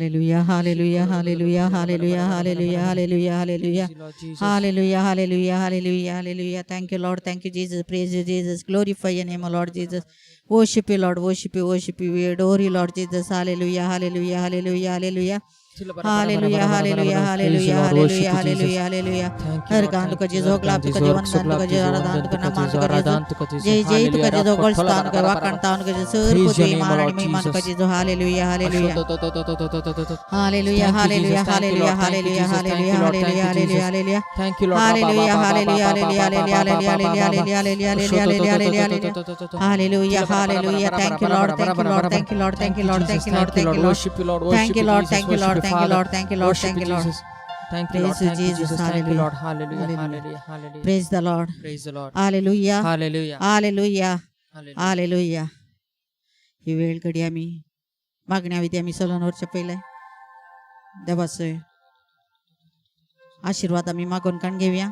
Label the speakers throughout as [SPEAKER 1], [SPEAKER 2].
[SPEAKER 1] Hallelujah, hallelujah, hallelujah, hallelujah, hallelujah, hallelujah, hallelujah.
[SPEAKER 2] Lord Jesus.
[SPEAKER 1] Hallelujah, hallelujah, hallelujah, hallelujah. Thank you, Lord. Thank you, Jesus. Praise you, Jesus. Glorify your name, O Lord Jesus. Worship you, Lord. Worship you, worship you. We adore you, Lord Jesus. Hallelujah, hallelujah, hallelujah, hallelujah. Hallelujah, hallelujah, hallelujah, hallelujah, hallelujah, hallelujah.
[SPEAKER 2] Thank you,
[SPEAKER 1] हर तुका Jeju ग्लाब तुका जीवन दान तुका Jeju आराधन तुका नमान तुका Jeju जय जय तुका Jeju गोळस्तान तुका वाकाणतान तुका Jeju sir
[SPEAKER 2] Praise your
[SPEAKER 1] Prithvi
[SPEAKER 2] name,
[SPEAKER 1] मान
[SPEAKER 2] O
[SPEAKER 1] आणि
[SPEAKER 2] Lord
[SPEAKER 1] महिमान तुका
[SPEAKER 2] Jesus.
[SPEAKER 1] Jeju hallelujah hallelujah hallelujah
[SPEAKER 2] Thank you,
[SPEAKER 1] hallelujah
[SPEAKER 2] Jesus. Thank you,
[SPEAKER 1] hallelujah
[SPEAKER 2] Lord. Thank you,
[SPEAKER 1] hallelujah
[SPEAKER 2] Jesus. Thank
[SPEAKER 1] hallelujah
[SPEAKER 2] you, Lord. Thank
[SPEAKER 1] hallelujah
[SPEAKER 2] you,
[SPEAKER 1] hallelujah
[SPEAKER 2] Jesus.
[SPEAKER 1] Hallelujah
[SPEAKER 2] Thank you, Lord.
[SPEAKER 1] Hallelujah hallelujah hallelujah hallelujah hallelujah hallelujah hallelujah hallelujah hallelujah hallelujah hallelujah. Thank you Lord, thank you Lord, thank you Lord, thank
[SPEAKER 2] Thank
[SPEAKER 1] you
[SPEAKER 2] you,
[SPEAKER 1] Lord,
[SPEAKER 2] Jesus.
[SPEAKER 1] Thank you Lord,
[SPEAKER 2] Thank you,
[SPEAKER 1] thank
[SPEAKER 2] Lord.
[SPEAKER 1] You Lord,
[SPEAKER 2] Worship you, Lord.
[SPEAKER 1] Thank
[SPEAKER 2] Worship
[SPEAKER 1] you
[SPEAKER 2] you,
[SPEAKER 1] Lord,
[SPEAKER 2] Jesus.
[SPEAKER 1] Thank you
[SPEAKER 2] Worship
[SPEAKER 1] Lord,
[SPEAKER 2] you,
[SPEAKER 1] thank you
[SPEAKER 2] Father.
[SPEAKER 1] Lord, thank you Lord,
[SPEAKER 2] Worship
[SPEAKER 1] thank
[SPEAKER 2] you,
[SPEAKER 1] you Lord.
[SPEAKER 2] Jesus. Thank you, Lord.
[SPEAKER 1] Praise you
[SPEAKER 2] Thank you,
[SPEAKER 1] Jesus.
[SPEAKER 2] Jesus. Thank you,
[SPEAKER 1] hallelujah.
[SPEAKER 2] Lord. Hallelujah.
[SPEAKER 1] Hallelujah.
[SPEAKER 2] Hallelujah. Hallelujah.
[SPEAKER 1] Praise the Lord.
[SPEAKER 2] Praise the Lord.
[SPEAKER 1] Hallelujah.
[SPEAKER 2] Hallelujah.
[SPEAKER 1] Hallelujah.
[SPEAKER 2] Hallelujah.
[SPEAKER 1] Hallelujah. ही वेळ घडी आमी मागण्या विधी आमी salon व्हरचे पयले देवाचो आशिर्वाद आमी मागून काण घेवया.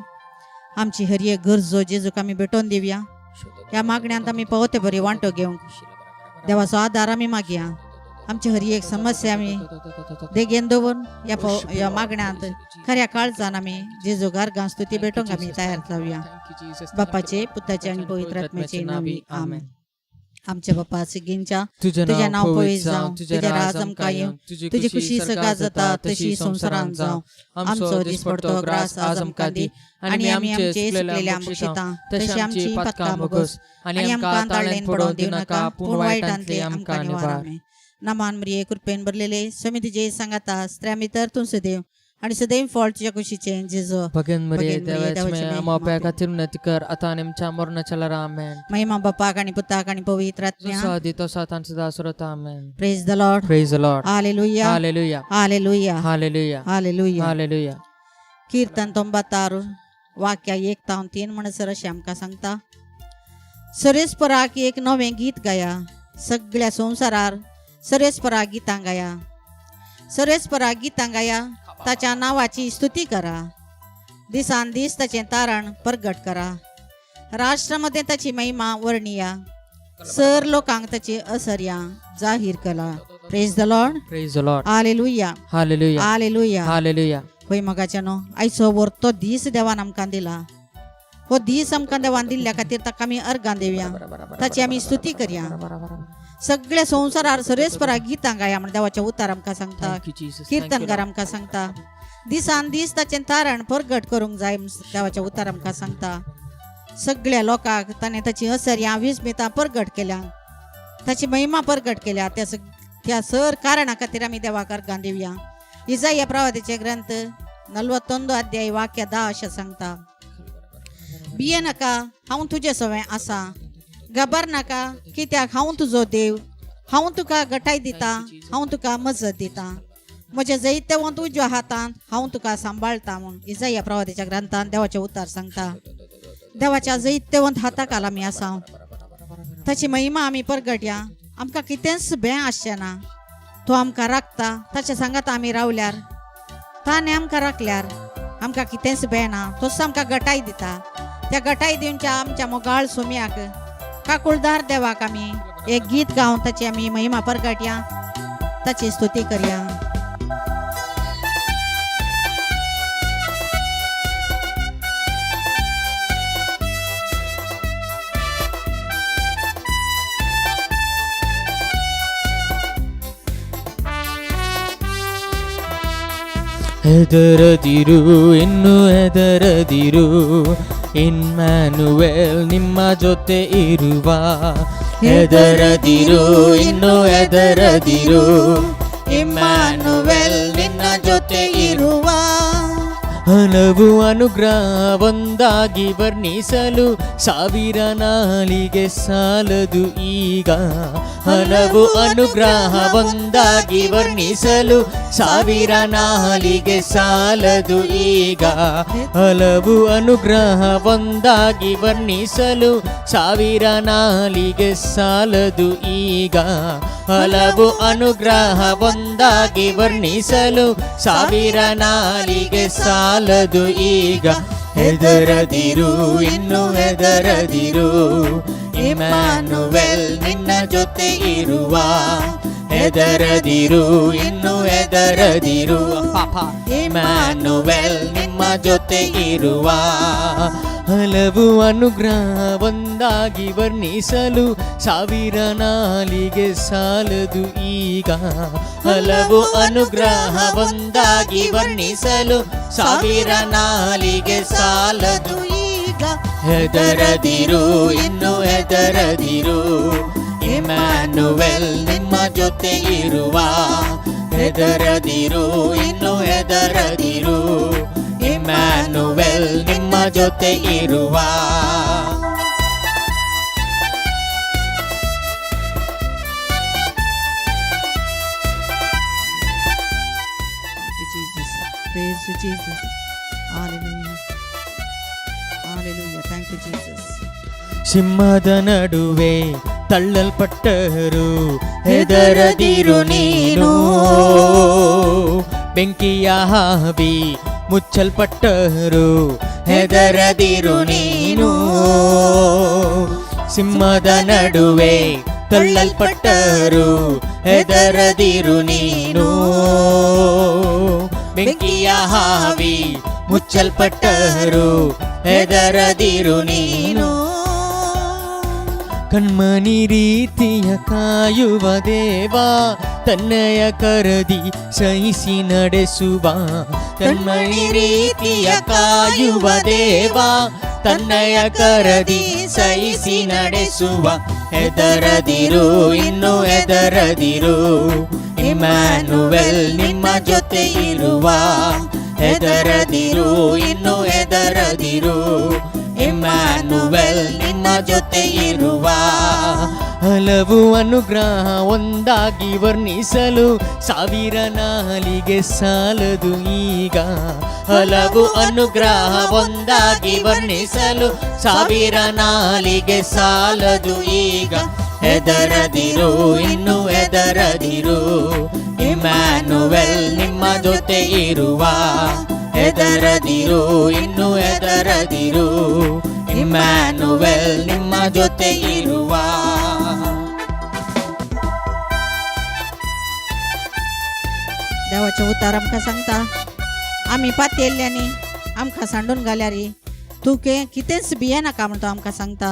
[SPEAKER 1] आमची हर एक गरजो जेजूक आमी भेटोवन दिवया. ह्या मागण्यांत आमी पावते बरी वांटो घेवंक देवाचो आदार आमी मागया. आमची हर एक समस्या आमी देगेन दवरून ह्या पाव ह्या मागण्यांत खऱ्या काळजान आमी जेजूक अर्गां स्तुती भेटोवंक आमी तयार जावया. बापाचे, पुताचे आणि पवित्र आत्म्याचे नावी आमेन. आमच्या बापा सिगींच्या,
[SPEAKER 2] तुझे
[SPEAKER 1] तुझे नाव पवित्र जावं, तुझे राज आमकां येवं, तुजी खुशी सगळा जाता तशी संवसारांत जावं. आमचो दिसपडतो ग्रास आज आमकां दी आणि आमी आमचे चुकलेल्या बक्षिता तशी आमची पातकां भोगस आणि आमकां ताळेन पडोवन दिवं नाका, पूण वायटांतले आमकां निवार. नमान मरिये, कृपेन भरलेले, स्वामी तुजे सांगाता, स्त्रियां भितर तूं सदैव आणि सदैव फळ तुझ्या कुशीचे जेजो.
[SPEAKER 2] भगन मरिये,
[SPEAKER 1] भगेन मरिये,
[SPEAKER 2] देवाचे
[SPEAKER 1] देवाचे
[SPEAKER 2] माय,
[SPEAKER 1] माय,
[SPEAKER 2] आम्हा खातीर विनंती कर, आता आणि आमच्या मरणाच्या वेळार. आमेन.
[SPEAKER 1] महिमा बापाक आणि पुताक आणि पवित्र आत्म्या.
[SPEAKER 2] जसो आदी तसो आतां आनी सदां सुरत. आमेन.
[SPEAKER 1] Praise the Lord.
[SPEAKER 2] Praise the Lord.
[SPEAKER 1] Hallelujah.
[SPEAKER 2] Hallelujah.
[SPEAKER 1] Hallelujah.
[SPEAKER 2] Hallelujah.
[SPEAKER 1] Hallelujah.
[SPEAKER 2] Hallelujah.
[SPEAKER 1] कीर्तन 96 वाक्य 1 तावन 3 म्हणसर अशें आमकां सांगता, सरेस्पराक एक नवें गीत गाया, सगळ्या संवसारार सरेस्पराक गितां गाया, सरेस्पराक गितां गाया, ताच्या नांवाची स्तुती करा, दिसान दीस ताचें तारण परगट करा, राष्ट्रामध्ये ताची महिमा वर्णिया, सर लोकांक ताची असर्या जाहीर करा. Praise the Lord.
[SPEAKER 2] Praise the Lord.
[SPEAKER 1] Hallelujah.
[SPEAKER 2] Hallelujah.
[SPEAKER 1] Hallelujah.
[SPEAKER 2] Hallelujah.
[SPEAKER 1] होय मगाच्यानो, आयचो व्हरतो दीस देवान आमकां दिला. हो दीस आमकां देवान दिल्ल्या खातीर ताका आमी अर्गां दिवया, ताची आमी स्तुती करया. सगळ्या संवसारार सरेस्परा गितां गाया म्हण देवाचें उतार आमकां सांगता.
[SPEAKER 2] Thank you, Jesus.
[SPEAKER 1] कीर्तनकार आमकां सांगता, दिसान दीस ताचें तारण परगट करूंक जाय म्हण देवाचें उतार आमकां सांगता. सगळ्या लोकांक ताणें ताची असर्यां विस्मितां परगट केल्या, ताची महिमा परगट केल्या. त्या सर कारणा खातीर आमी देवाक अर्गां दिवया. इजाया प्रवादाचे ग्रंथ 41 अध्याय वाक्य 10 अशें सांगता, भिये नाका, हांव तुजे सवें आसा, घाबर नाका, कित्याक हांव तुजो देव, हांव तुका गटाय दिता, हांव तुका मजत दिता, म्हज्या जैतवंत उजव्या हातान हांव तुका सांबाळटा म्हूण इजाया प्रवादाच्या ग्रंथान देवाचें उतार सांगता. देवाच्या जैतवंत हाताखाल आमी आसा, ताची महिमा आमी परगटया. आमकां कितेंच भंय आसचें ना. तो आमकां राखता, ताच्या सांगात आमी रावल्यार, ताणें आमकां राखल्यार आमकां कितेंच भंय ना. तोच आमकां गटाय दिता. त्या गटाय दिवच्या आमच्या मोगाळ सोम्याक, काकुळदार देवाक आमी एक गीत गावन ताची आमी महिमा परगटया, ताची स्तुती करया.
[SPEAKER 2] ಹೆದರದಿರು, ಇನ್ನು ಹೆದರದಿರು, ಇಮ್ಯಾನುವೆಲ್ ನಿಮ್ಮ ಜೊತೆ ಇರುವ. ಹೆದರದಿರು, ಇನ್ನು ಹೆದರದಿರು, ಇಮ್ಯಾನುವೆಲ್ ನಿನ್ನ ಜೊತೆ ಇರುವ.
[SPEAKER 1] ಇರುವ.
[SPEAKER 2] ಹಲವು ಅನುಗ್ರಹ ಒಂದಾಗಿ ವರ್ಣಿಸಲು ಸಾವಿರ ನಾಲಿಗೆ ಸಾಲದು ಈಗ. ಹಲವು ಅನುಗ್ರಹ ಒಂದಾಗಿ ವರ್ಣಿಸಲು ಸಾವಿರ ನಾಲಿಗೆ ಸಾಲದು ಈಗ. ಹಲವು ಅನುಗ್ರಹ ಒಂದಾಗಿ ವರ್ಣಿಸಲು ಸಾವಿರ ನಾಲಿಗೆ ಸಾಲದು ಈಗ. ಹಲವು ಅನುಗ್ರಹ ಒಂದಾಗಿ ವರ್ಣಿಸಲು ಸಾವಿರ ನಾಲಿಗೆ ಸಾಲದು ಈಗ. ಹೆದರದಿರು ಇನ್ನು ಹೆದರದಿರು, ಇಮ್ಯಾನುವೆಲ್ ನಿನ್ನ ಜೊತೆ ಇರುವ. ಹೆದರದಿರು ಇನ್ನು ಹೆದರದಿರು, ಪಾಪ ಇಮ್ಯಾನುವೆಲ್ ನಿಮ್ಮ ಜೊತೆ ಇರುವ. ಹಲವು ಅನುಗ್ರಹ ಒಂದಾಗಿ ವರ್ಣಿಸಲು ಸಾವಿರ ನಾಲಿಗೆ ಸಾಲದು ಈಗ. ಹಲವು ಅನುಗ್ರಹ ಒಂದಾಗಿ ವರ್ಣಿಸಲು ಸಾವಿರ ನಾಲಿಗೆ ಸಾಲದು
[SPEAKER 1] ಈಗ.
[SPEAKER 2] ಹೆದರದಿರು ಇನ್ನು ಹೆದರದಿರು, ಇಮ್ಯಾನುವೆಲ್ ನಿಮ್ಮ ಜೊತೆ ಇರುವ. ಹೆದರದಿರು ಇನ್ನು ಹೆದರದಿರು, ಇಮ್ಯಾನುವೆಲ್ ನಿಮ್ಮ ಜೊತೆ ಇರುವ.
[SPEAKER 1] Thank you, Jesus. Praise you, Jesus. Hallelujah. Hallelujah. Thank you, Jesus.
[SPEAKER 2] ಸಿಂಹದ ನಡುವೆ ತಳ್ಳಲ್ಪಟ್ಟರು ಹೆದರದಿರು ನೀನು. ಬೆಂಕಿಯ ಹಾವಿ ಮುಚ್ಚಲ್ಪಟ್ಟರು ಹೆದರದಿರು ನೀನು. ಸಿಂಹದ ನಡುವೆ ತಳ್ಳಲ್ಪಟ್ಟರು ಹೆದರದಿರು ನೀನು. ಬೆಂಕಿಯ ಹಾವಿ ಮುಚ್ಚಲ್ಪಟ್ಟರು ಹೆದರದಿರು ನೀನು. ಕಣ್ಮಣಿ ರೀತಿಯ ಕಾಯುವ ದೇವ, ತನ್ನಯ ಕರದಿ ಸಹಿಸಿ ನಡೆಸುವ. ಕಣ್ಮಣಿ ರೀತಿಯ ಕಾಯುವ ದೇವ, ತನ್ನಯ ಕರದಿ ಸಹಿಸಿ ನಡೆಸುವ. ಹೆದರದಿರು ಇನ್ನು ಹೆದರದಿರು, ಇಮ್ಯಾನುವೆಲ್ ನಿಮ್ಮ ಜೊತೆ ಇರುವ. ಹೆದರದಿರು ಇನ್ನು ಹೆದರದಿರು, ಇಮ್ಯಾನುವೆಲ್ ನಿಮ್ಮ ಜೊತೆ ಇರುವ. ಹಲವು ಅನುಗ್ರಹ ಒಂದಾಗಿ ವರ್ಣಿಸಲು ಸಾವಿರ ನಾಲಿಗೆ ಸಾಲದು ಈಗ. ಹಲವು ಅನುಗ್ರಹ ಒಂದಾಗಿ ವರ್ಣಿಸಲು ಸಾವಿರ ನಾಲಿಗೆ ಸಾಲದು ಈಗ. ಹೆದರದಿರು ಇನ್ನು ಹೆದರದಿರು, ಇಮ್ಯಾನುವೆಲ್ ನಿಮ್ಮ ಜೊತೆ ಇರುವ. ಹೆದರದಿರು ಇನ್ನು ಹೆದರದಿರು, ಇಮ್ಯಾನುವೆಲ್ ನಿಮ್ಮ ಜೊತೆ ಇರುವ.
[SPEAKER 1] देवाचें उतार आमकां सांगता, आमी पातयेल्ल्यांनी आमकां सांडून घाल्यार तूं कितेंच भियेनाका म्हण तो आमकां सांगता.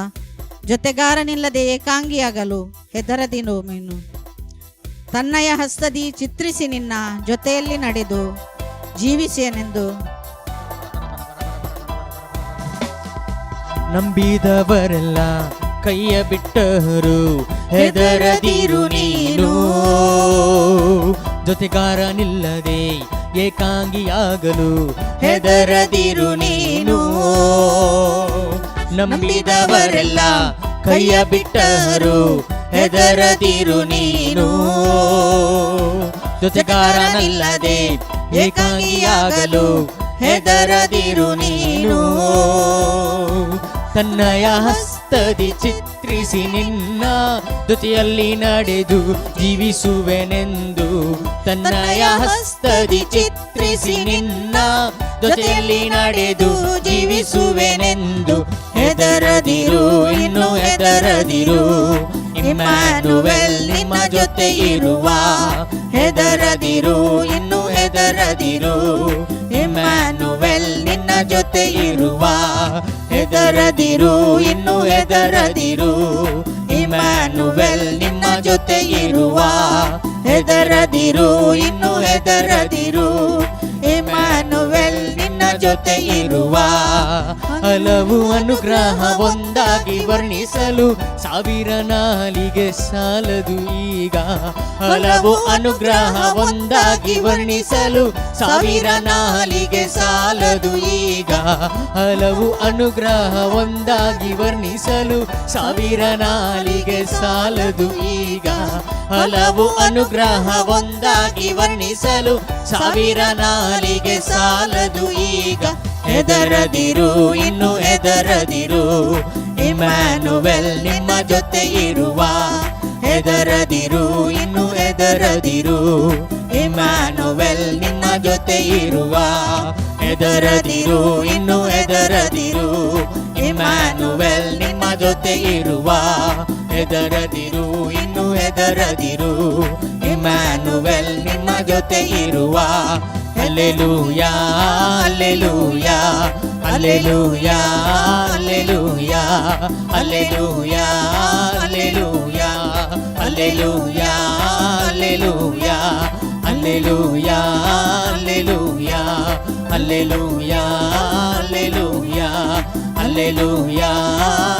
[SPEAKER 1] ಜೊತೆಗಾರನಿಲ್ಲದೆ ಏಕಾಂಗಿಯಾಗಲು ಹೆದರದಿರು ನೀನು. ತನ್ನಯ ಹಸ್ತದಿ ಚಿತ್ರಿಸಿ ನಿನ್ನ ಜೊತೆಯಲ್ಲಿ ನಡೆದು ಜೀವಿಸಿಯನೆಂದು.
[SPEAKER 2] ನಂಬಿದವರೆಲ್ಲ ಕೈಯ ಬಿಟ್ಟರು ಹೆದರದಿರು ನೀನು. ಜೊತೆಗಾರನಿಲ್ಲದೆ ಏಕಾಂಗಿಯಾಗಲು ಹೆದರದಿರು ನೀನು. ನಂಬಿದವರೆಲ್ಲ ಕೈಯ ಬಿಟ್ಟರು ಹೆದರದಿರು ನೀನು. ಜೊತೆಗಾರನಿಲ್ಲದೆ ಏಕಾಂಗಿಯಾಗಲು ಹೆದರದಿರು ನೀನು. ತನ್ನಯ ಹಸ್ತದಿ ಚಿತ್ರಿಸಿ ನಿನ್ನ ಜೊತೆಯಲ್ಲಿ ನಡೆದು ಜೀವಿಸುವೆನೆಂದು. ತನ್ನಯ ಹಸ್ತದಿ ಚಿತ್ರಿಸಿ ನಿನ್ನ ಜೊತೆಯಲ್ಲಿ ನಡೆದು ಜೀವಿಸುವೆನೆಂದು. ಹೆದರದಿರು ಇನ್ನು ಹೆದರದಿರು, ಇಮ್ಯಾನುವೆಲ್ ನಿಮ್ಮ ಜೊತೆ ಇರುವ. ಹೆದರದಿರು ಇನ್ನು ಹೆದರದಿರು, ಇಮ್ಯಾನುವೆಲ್ ನಿನ್ನ ಜೊತೆ ಇರುವ. ಹೆದರದಿರು ಇನ್ನು ಹೆದರದಿರು, ಇಮ್ಯಾನುವೆಲ್ ನಿಮ್ಮ ಜೊತೆ ಇರುವ. ಹೆದರದಿರು ಇನ್ನು ಹೆದರದಿರು, ಇಮ್ಯಾನುವೆಲ್ ನಿನ್ನ ಜೊತೆ ಇರುವ. ಹಲವು ಅನುಗ್ರಹ ಒಂದಾಗಿ ವರ್ಣಿಸಲು ಸಾವಿರ ನಾಲಿಗೆ ಸಾಲದು ಈಗ. ಹಲವು ಅನುಗ್ರಹ ಒಂದಾಗಿ ವರ್ಣಿಸಲು ಸಾವಿರ ನಾಲಿಗೆ ಸಾಲದು ಈಗ. ಹಲವು ಅನುಗ್ರಹ ಒಂದಾಗಿ ವರ್ಣಿಸಲು ಸಾವಿರ ನಾಲಿಗೆ ಸಾಲದು ಈಗ. ಹಲವು ಅನುಗ್ರಹ ಒಂದಾಗಿ ವರ್ಣಿಸಲು ಸಾವಿರ ನಾಲಿಗೆ ಸಾಲದು ಈಗ. ಹೆದರದಿರು ಇನ್ನು ಹೆದರದಿರು, ಇಮ್ಯಾನುವೆಲ್ ನಿಮ್ಮ ಜೊತೆ ಇರುವ. ಹೆದರದಿರು ಇನ್ನು ಹೆದರದಿರು, ಇಮ್ಯಾನುವೆಲ್ ನಿಮ್ಮ ಜೊತೆ ಇರುವ. ಹೆದರದಿರು ಇನ್ನು ಹೆದರ ಹೆದರದಿರು, ಇಮ್ಯಾನುವೆಲ್ ನಿಮ್ಮ ಜೊತೆ ಇರುವ. ಹೆದರದಿರು, ಇನ್ನು ಹೆದರದಿರು, ಇಮ್ಯಾನುವೆಲ್ ನಿಮ್ಮ ಜೊತೆ ಇರುವ. Alleluia, alleluia, alleluia, alleluia, alleluia, alleluia, alleluia, alleluia, alleluia, alleluia, alleluia, alleluia, alleluia,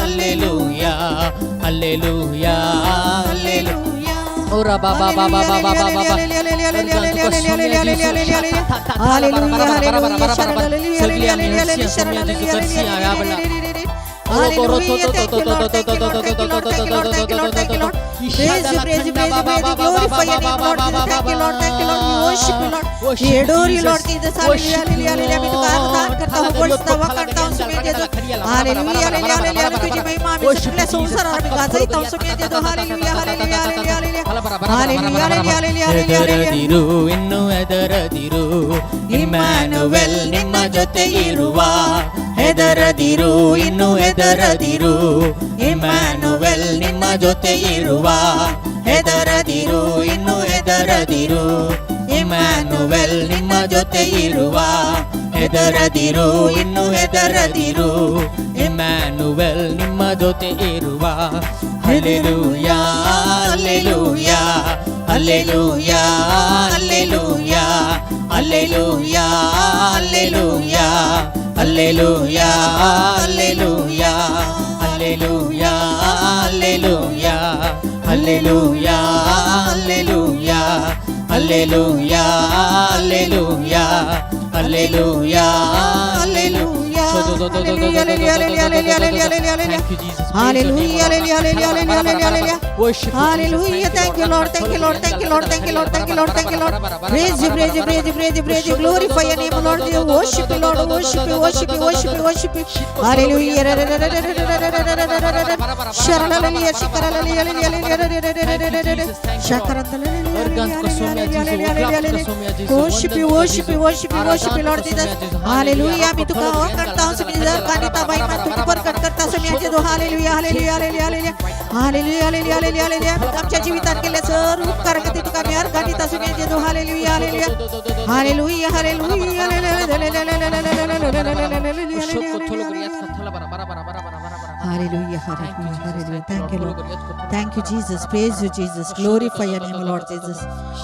[SPEAKER 2] alleluia, alleluia, alleluia. ಓರ Baba Baba Baba Baba Baba.
[SPEAKER 1] Hallelujah. Thank you, Lord. Thank you, Lord. Thank you, Lord. Thank you, Lord. Thank you, Lord. Thank you, Lord. Praise you, praise you, praise you, praise you. Glorify your name, Lord Jesus. Thank you, Lord. Thank you, Lord. We worship you, Lord. We adore you, Lord Jesus. Hallelujah, hallelujah, hallelujah. आम्ही तुका आराधना करता, होगळता, वाखाणता, सुमेर जेजू. Hallelujah, hallelujah, hallelujah. तुझी महिमा आम्ही सगळ्या संसारावर आम्ही गाजयता, सुमेर जेजू. Hallelujah, hallelujah, hallelujah, hallelujah. Hallelujah, hallelujah, hallelujah, hallelujah.
[SPEAKER 2] ಹೆದರದಿರು, ಇನ್ನು ಹೆದರದಿರು, ಇಮ್ಯಾನುವೆಲ್ ನಿಮ್ಮ ಜೊತೆ ಇರುವ. ಹೆದರದಿರು, ಇನ್ನು ಹೆದರದಿರು, ಇಮ್ಯಾನುವೆಲ್ ನಿಮ್ಮ ಜೊತೆ ಇರುವ. ಹೆದರದಿರು, ಇನ್ನು ಹೆದರದಿರು, ಇಮ್ಯಾನುವೆಲ್ ನಿಮ್ಮ ಜೊತೆ ಇರುವ. ಹೆದರದಿರು, ಇನ್ನು ಹೆದರದಿರು, ಇಮ್ಯಾನುವೆಲ್ ನಿಮ್ಮ ಜೊತೆ ಇರುವ. Alleluia, alleluia, alleluia, alleluia, alleluia, alleluia, alleluia, alleluia, alleluia, alleluia, alleluia, alleluia, alleluia, alleluia, alleluia, alleluia.
[SPEAKER 1] Hallelujah, hallelujah, hallelujah, hallelujah, hallelujah.
[SPEAKER 2] Thank you, Jesus.
[SPEAKER 1] Hallelujah, hallelujah, hallelujah, hallelujah, hallelujah.
[SPEAKER 2] Worship you, Jesus.
[SPEAKER 1] Hallelujah. Thank you, Lord. Thank you, Lord. Thank you, Lord. Thank you, Lord. Thank you, Lord. Thank you, Lord. Praise you, praise you, praise you, praise you, praise you. Glorify your name, Lord. We worship you, Lord. Worship you, worship you, worship you, worship you. Hallelujah. Sharalaliya, shikaralaliya, Worship you, worship you, worship you, worship you, Lord Jesus. Hallelujah. आम्ही तुका करता कानिता महिमा तुझी प्रकट करता स्वामी. Hallelujah, hallelujah, hallelujah, hallelujah, hallelujah, hallelujah, hallelujah, hallelujah. आमच्या जीवितात केल्या सर्व उपकार खातीर तुका आम्ही अर्घ दिता स्वामी. Hallelujah, hallelujah, hallelujah, hallelujah. Hallelujah, hallelujah, hallelujah. Thank you, Lord. Thank you, Jesus. Praise you, Jesus. Glorify your name, Lord Jesus.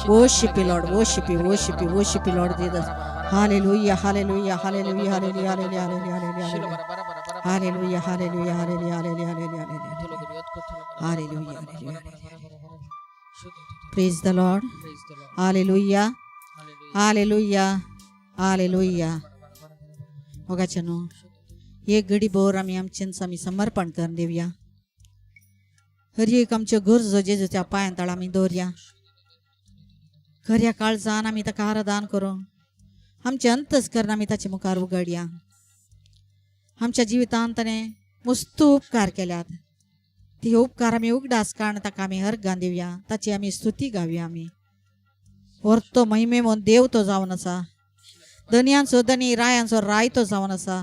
[SPEAKER 1] Worship you, Lord. Worship you, worship you, worship you, Lord Jesus. Hallelujah, hallelujah, hallelujah, hallelujah, hallelujah, hallelujah, hallelujah. Hallelujah, hallelujah, hallelujah, hallelujah, hallelujah, hallelujah. Hallelujah, hallelujah. Praise the Lord. Hallelujah. Hallelujah. Hallelujah. मोगाचे न्हू, एक घडी भर आमी आमचेंच आमी समर्पण करून दिवया. हर एक आमच्यो गरजो जेजूच्या पांयां तळा आमी दवरया. खऱ्या काळजान आमी ताका आराधन करूं. आमचें अंतस्करण आमी ताचे मुखार उगडया. आमच्या जिवितांत ताणें मस्तू उपकार केल्यात. ती उपकार आमी उगडास काडून ताका आमी अर्घां दिवया. ताची आमी स्तुती गावया. आमी व्हरतो महिमे म्हूण देव तो जावन आसा. धनयांचो धनी, रायांचो राय तो जावन आसा.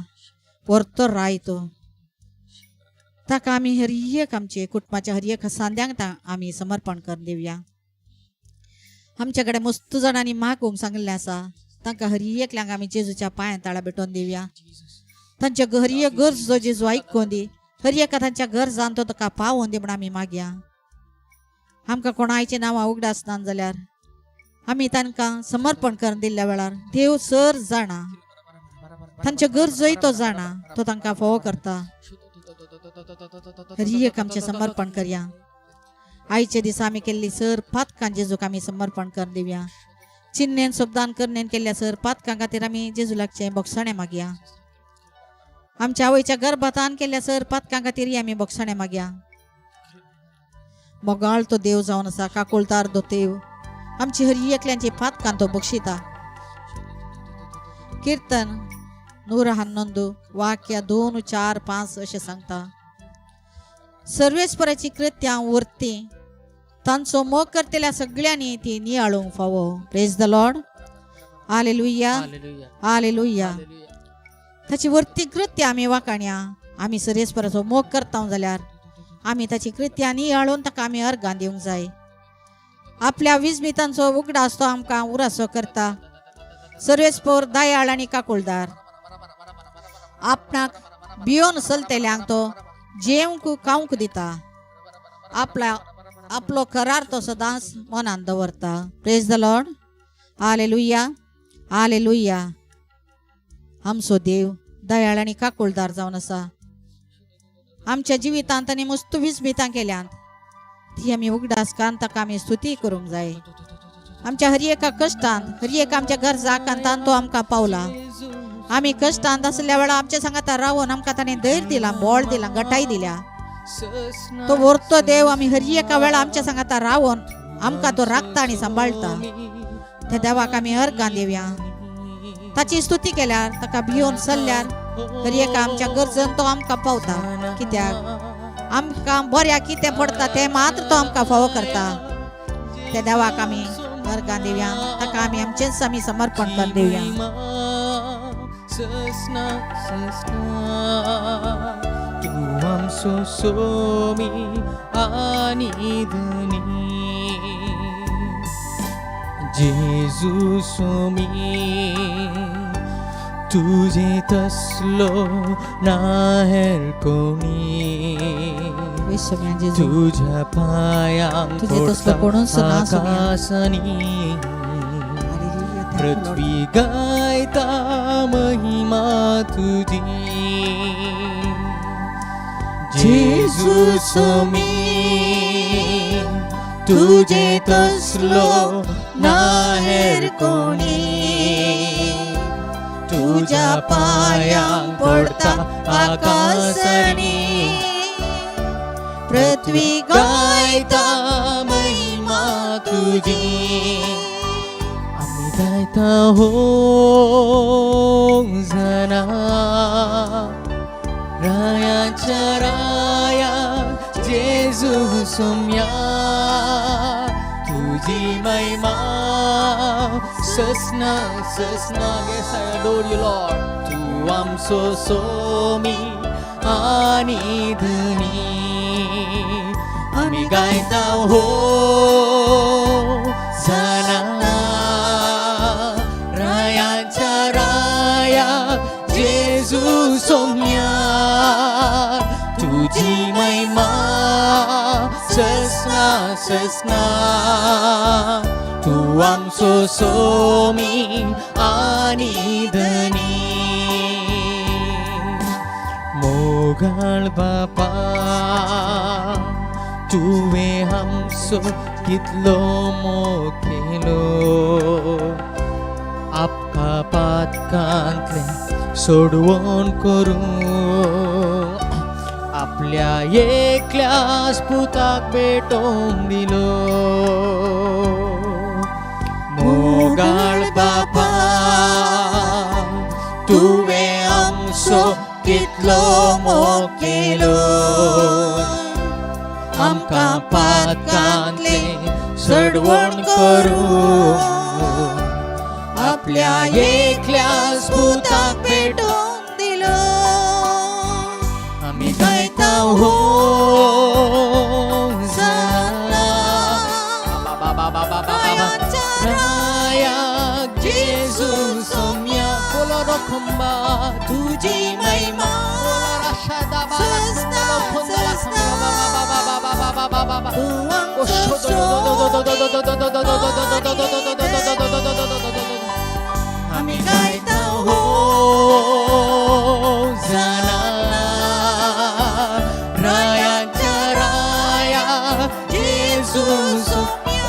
[SPEAKER 1] व्हरतो राय तो. ताका आमी हर एक आमचे कुटुंबाच्या हर एक सांद्यांक आमी समर्पण करून दिवया. आमच्या कडेन मस्त जाणांनी मागूंक सांगिल्लें आसा. तांकां हर एकल्यांक आमी जेजूच्या पांयां ताळा भेटोवन दिवया. तांच्या हर एक गरजो जेजू आयकून दी. हर एका तांच्या गरजान तो ताका पावोवन दी म्हण आमी मागया. आमकां कोणायचीं नांवां उगडासना जाल्यार आमी तांकां समर्पण करून दिल्ल्या वेळार देव सर जाणा. तांच्या गरजोय तो जाणा. तो तांकां फोव करता. हर एक आमचें समर्पण करया. आयच्या दिसा आमी केल्ली सर पातकां जेजूक आमी समर्पण करून दिवया. चिन्नेन शब्दान करनेन केल्ल्या सर पातकां खातीर आमी जेजू लागचें बोगसाणें मागया. आमच्या आवयच्या गर्भातान केल्ल्या सर पातकां खातीर आमी बोगसाणें मागया. मोगाळ तो देव जावन आसा. काकुळतार तो देव. आमची हर एकल्यांची पातकां तो बक्षिता. कीर्तन 111 वाक्य 2, 4, 5 अशें सांगता. सर्वेस्पराची कृत्यां उरती. तांचो मोग करतल्या सगळ्यांनी ती नियाळूंक फावो. Praise the Lord. Hallelujah, hallelujah. ताची वर्ती कृत्य आमी वाकाणया. आमी सरेस्पराचो मोग करता जाल्यार आमी ताची कृत्या नियाळून ताका आमी अर्गां दिवंक जाय. आपल्या विस्मितांचो उगडास तो आमकां उरासो करता. सर्वेस्पोर दयाळ आनी काकुळदार. आपणाक भियोन चलतेल्यांक तो जेवंक खावंक दिता. आपला आपलो करार तो सदांच मनान दवरता. Praise the Lord. Hallelujah, hallelujah. आमचो देव दयाळ आनी काकुळदार जावन आसा. आमच्या जिवितांत ताणें मस्त विस्मितां केल्यांत, ती आमी उगडास कान ताका आमी स्तुती करूंक जाय. आमच्या हर एका कश्टान, हर एका आमच्या गरजा आकांतान तो आमकां पावला. आमी कश्टांत आसल्या वेळार आमच्या सांगाता रावून आमकां ताणें धैर्य दिलां, बळ दिलां, गटाय दिल्या. तो व्हरतो देव आमी हर एका वेळा आमच्या सांगाता रावून आमकां तो राखता आनी सांबाळटा. त्या देवाक आमी अर्गां दिवया. ताची स्तुती केल्यार, ताका भियोन चल्ल्यार हर एका आमच्या गरजन तो आमकां पावता. कित्याक आमकां बऱ्या कितें पडटा तें मात्र तो आमकां फावो करता. त्या देवाक आमी अर्गां दिवया. ताका आमी आमचेंच आमी समर्पण कर दिवया.
[SPEAKER 2] ससना ससना तूं आमचो सोमी आनी धनी जेजू सोमी तुझे तसलो ना हेर कोणी.
[SPEAKER 1] विश्वम्या जेजू.
[SPEAKER 2] तुझ्या पायांक
[SPEAKER 1] तुझे तसलो कोणूच ना Saumya.
[SPEAKER 2] आकासानी
[SPEAKER 1] Hallelujah. Thank you, Lord.
[SPEAKER 2] पृथ्वी गायता महिमा तुझी जेजू सोमी तुझे तसलो ना हेर कोणी. तुझ्या पायांक पडता आकासानी
[SPEAKER 1] पृथ्वी
[SPEAKER 2] गायता महिमा तुझी. आमी गायता होजाना रायाच्या राया जेजू सोम्या तुझी महिमा ससना ससना. Yes, I adore you, Lord. तूं आमचो सोमी आनी धनी. आमी गायता होजाना रायाच्या राया जेजू सोम्या तुझी महिमा ससना ससना. तूं आमचो सोमी आनी धनी. मोगाळ बापा तुवें आमचो कितलो मोग केलो. आपका पातकांतलें सोडवण करूं आपल्या एकल्याच पुताक भेटोवन दिलो. मोगाळ बापा तुवें आमचो कितलो मोग केलो. आमकां पातकांतलें सोडवण करूं आपल्या एकल्याच पुताक
[SPEAKER 1] भेटोवन दिलो.
[SPEAKER 2] आमी गायता होजाना बाबा बाबा बाबा बाबा राया जेजू सोम्या बोलो रखंबा
[SPEAKER 1] तुझी महिमा ससना ससना. तूं आमचो सोमी.
[SPEAKER 2] आमी गायता होजाना रायाच्या राया जेजू सोम्या.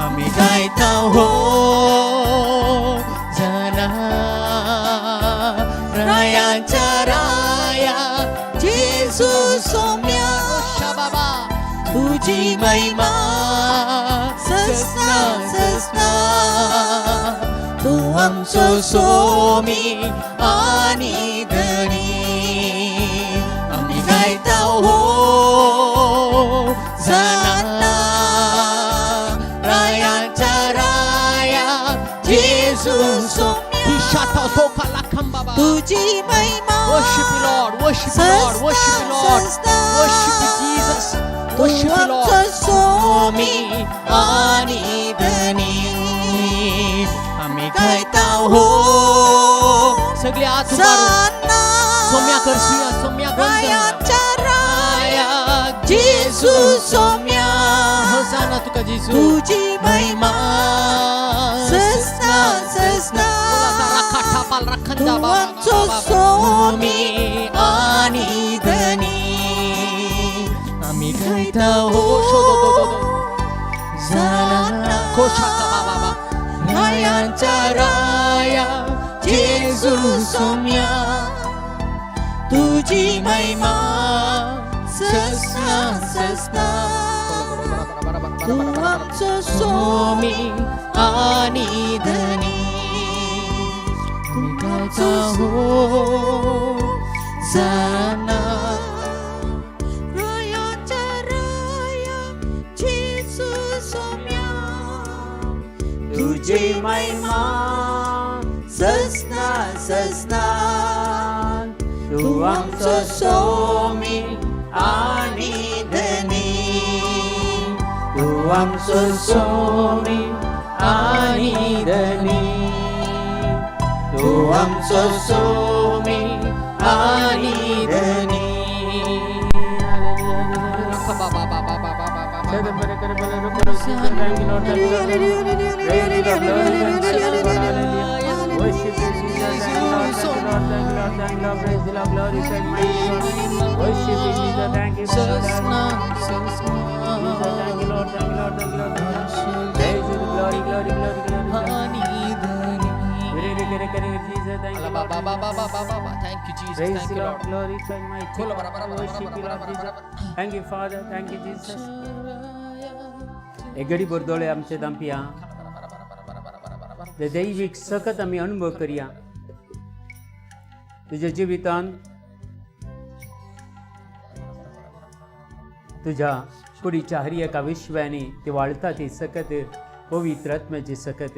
[SPEAKER 2] आमी गायता होजाना रायाच्या राया जेजू सोम्या तुझी महिमा ससना ससना. तूं आमचो सोमी आनी धनी. गायता हो जाना रायाच्या राया जेजू सोम्या
[SPEAKER 1] तुझी महिमा
[SPEAKER 2] Worship you, Lord. Worship you, Lord. Worship you, Lord. Worship you, Jesus.
[SPEAKER 1] तू
[SPEAKER 2] Worship you, Lord.
[SPEAKER 1] आमचो सोमी
[SPEAKER 2] स्वामी आणि धनी आम्ही गायता हो सगळे हात उबारून
[SPEAKER 1] सन्ना
[SPEAKER 2] सोम्या करसुया सोम्या
[SPEAKER 1] रायाच्या राया
[SPEAKER 2] राया
[SPEAKER 1] जेजू सोम्या
[SPEAKER 2] होसाना तुका जेजू
[SPEAKER 1] तुझी महिमा
[SPEAKER 2] महिमा
[SPEAKER 1] ससना ससना तू आमचो सोमी
[SPEAKER 2] स्वामी आणि धनी आम्ही गायता हो शोधो दो दो दो
[SPEAKER 1] जाना
[SPEAKER 2] कोशाका बाबा रायांच्या राया जेजू सोम्या
[SPEAKER 1] तुझी
[SPEAKER 2] महिमा
[SPEAKER 1] ससना ससना तू आमचो
[SPEAKER 2] स्वामी
[SPEAKER 1] सोमी
[SPEAKER 2] आणि धनी आम्ही गायता हो जाना
[SPEAKER 1] रायाच्या राया जेजू सोम्या
[SPEAKER 3] तुझी महिमा ससना ससना तू आमचो सोमी आणि धनी तू आमचो सोमी आणि धनी तू आमचो सोमी आणि धनी
[SPEAKER 2] ससना ससना आणि धनी thank you Jesus
[SPEAKER 3] Praise
[SPEAKER 2] thank
[SPEAKER 3] the
[SPEAKER 2] you
[SPEAKER 3] Lord,
[SPEAKER 2] Lord
[SPEAKER 3] glorify my
[SPEAKER 2] खोलो
[SPEAKER 3] King.
[SPEAKER 2] बरा बरा बरा
[SPEAKER 3] Worship
[SPEAKER 2] बरा
[SPEAKER 3] you,
[SPEAKER 2] बरा
[SPEAKER 3] Lord
[SPEAKER 2] बरा
[SPEAKER 3] Jesus.
[SPEAKER 2] बरा
[SPEAKER 3] Thank you, Father. Thank you, Jesus. हे गडी बोरदोळे आमचे दांपिया ते दैवीक सकत आमी अनुभव करया तुज्या जिवितान तुझ्या कुडीच्या हर एका विश्वानी ती वाळता ती सकत पवित्र आत्म्याची सकत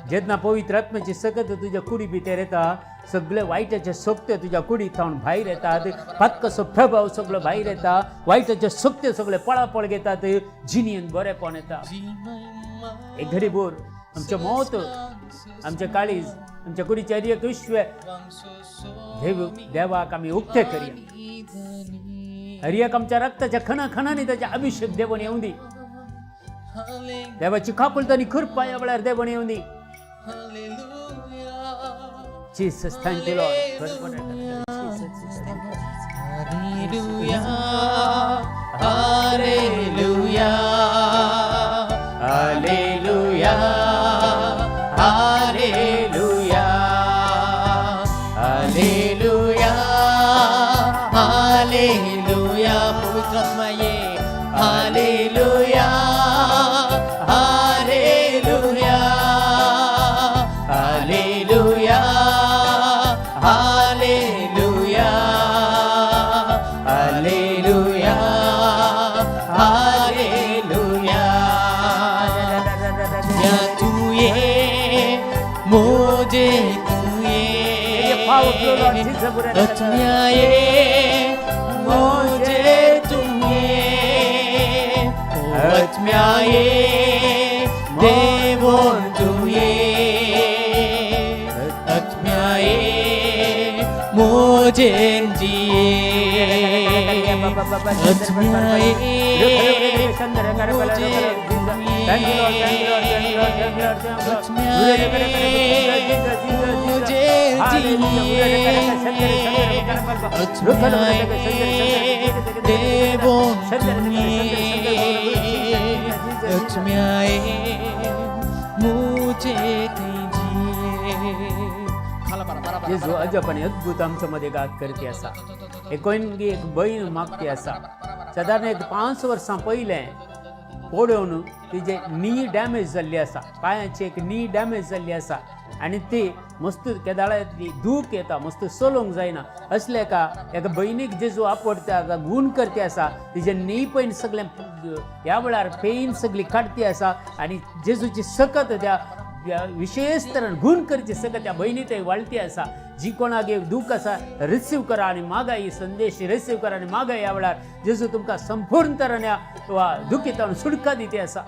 [SPEAKER 3] जेन्ना पवित्र आत्म्याची सकत तुज्या कुडी भितर येता सगळे वायटाचे शक्त्यो तुज्या कुडी थावन भायर येतात पातकाचो प्रभाव सगळो भायर येता वायटाचे शक्त्यो सगळे पळापळ घेतात जिणेन बरेपण येता एक घडी बोर आमचें मौत आमचें काळीज आमच्या कुडीचे हर एक विश्व देव देवाक आमी उक्ते करया हर एक आमच्या रक्ताच्या खणा खणांनी ताचे अभिषेक देवण येवं दी देवाची काकुळट आनी कृपा ह्या वेळार देवण येवं दी Jesus, thank you, Lord. Jesus, thank you.
[SPEAKER 2] Hallelujah, hallelujah, hallelujah, hallelujah, hallelujah, hallelujah, पवित्र आत्मा ये hallelujah, hallelujah, hallelujah, hallelujah, hallelujah, hallelujah. या तू ये मोजे तू ये आत्म्या ये मोजे तू ये आत्म्या ये देवोन तू ये आत्म्या ये मोजे जिये आत्म्या ये मोजे
[SPEAKER 3] जेजू अजप आणि अद्भुत आमच्या मध्ये गात करती आसा एक एक बहीण मागती आसा सादारण एक 5 वर्सां पयलें पडोवन तिजे नी डॅमेज जाल्ली आसा पांयाची एक नी डॅमेज जाल्ली आसा आनी ती मस्त केदाळांतली दूख येता, मस्त चलोवंक जायना असले एका एका भयणीक जेजू आपडटा आसा, गूण करते आसा. तिजे नी पैन सगळें ह्या वेळार पेन सगळी काडती आसा आनी जेजूची सकत त्या विशेष तरेन गूण करची सकत त्या भयणी थंय वाळती आसा. जी कोणाक एक दूख आसा रिसीव करा आनी मागा, ही संदेश रिसीव करा आनी मागा. ह्या वेळार जेजू तुमकां संपूर्ण तरेन ह्या वा दुखीतावन सुटका दिती आसा.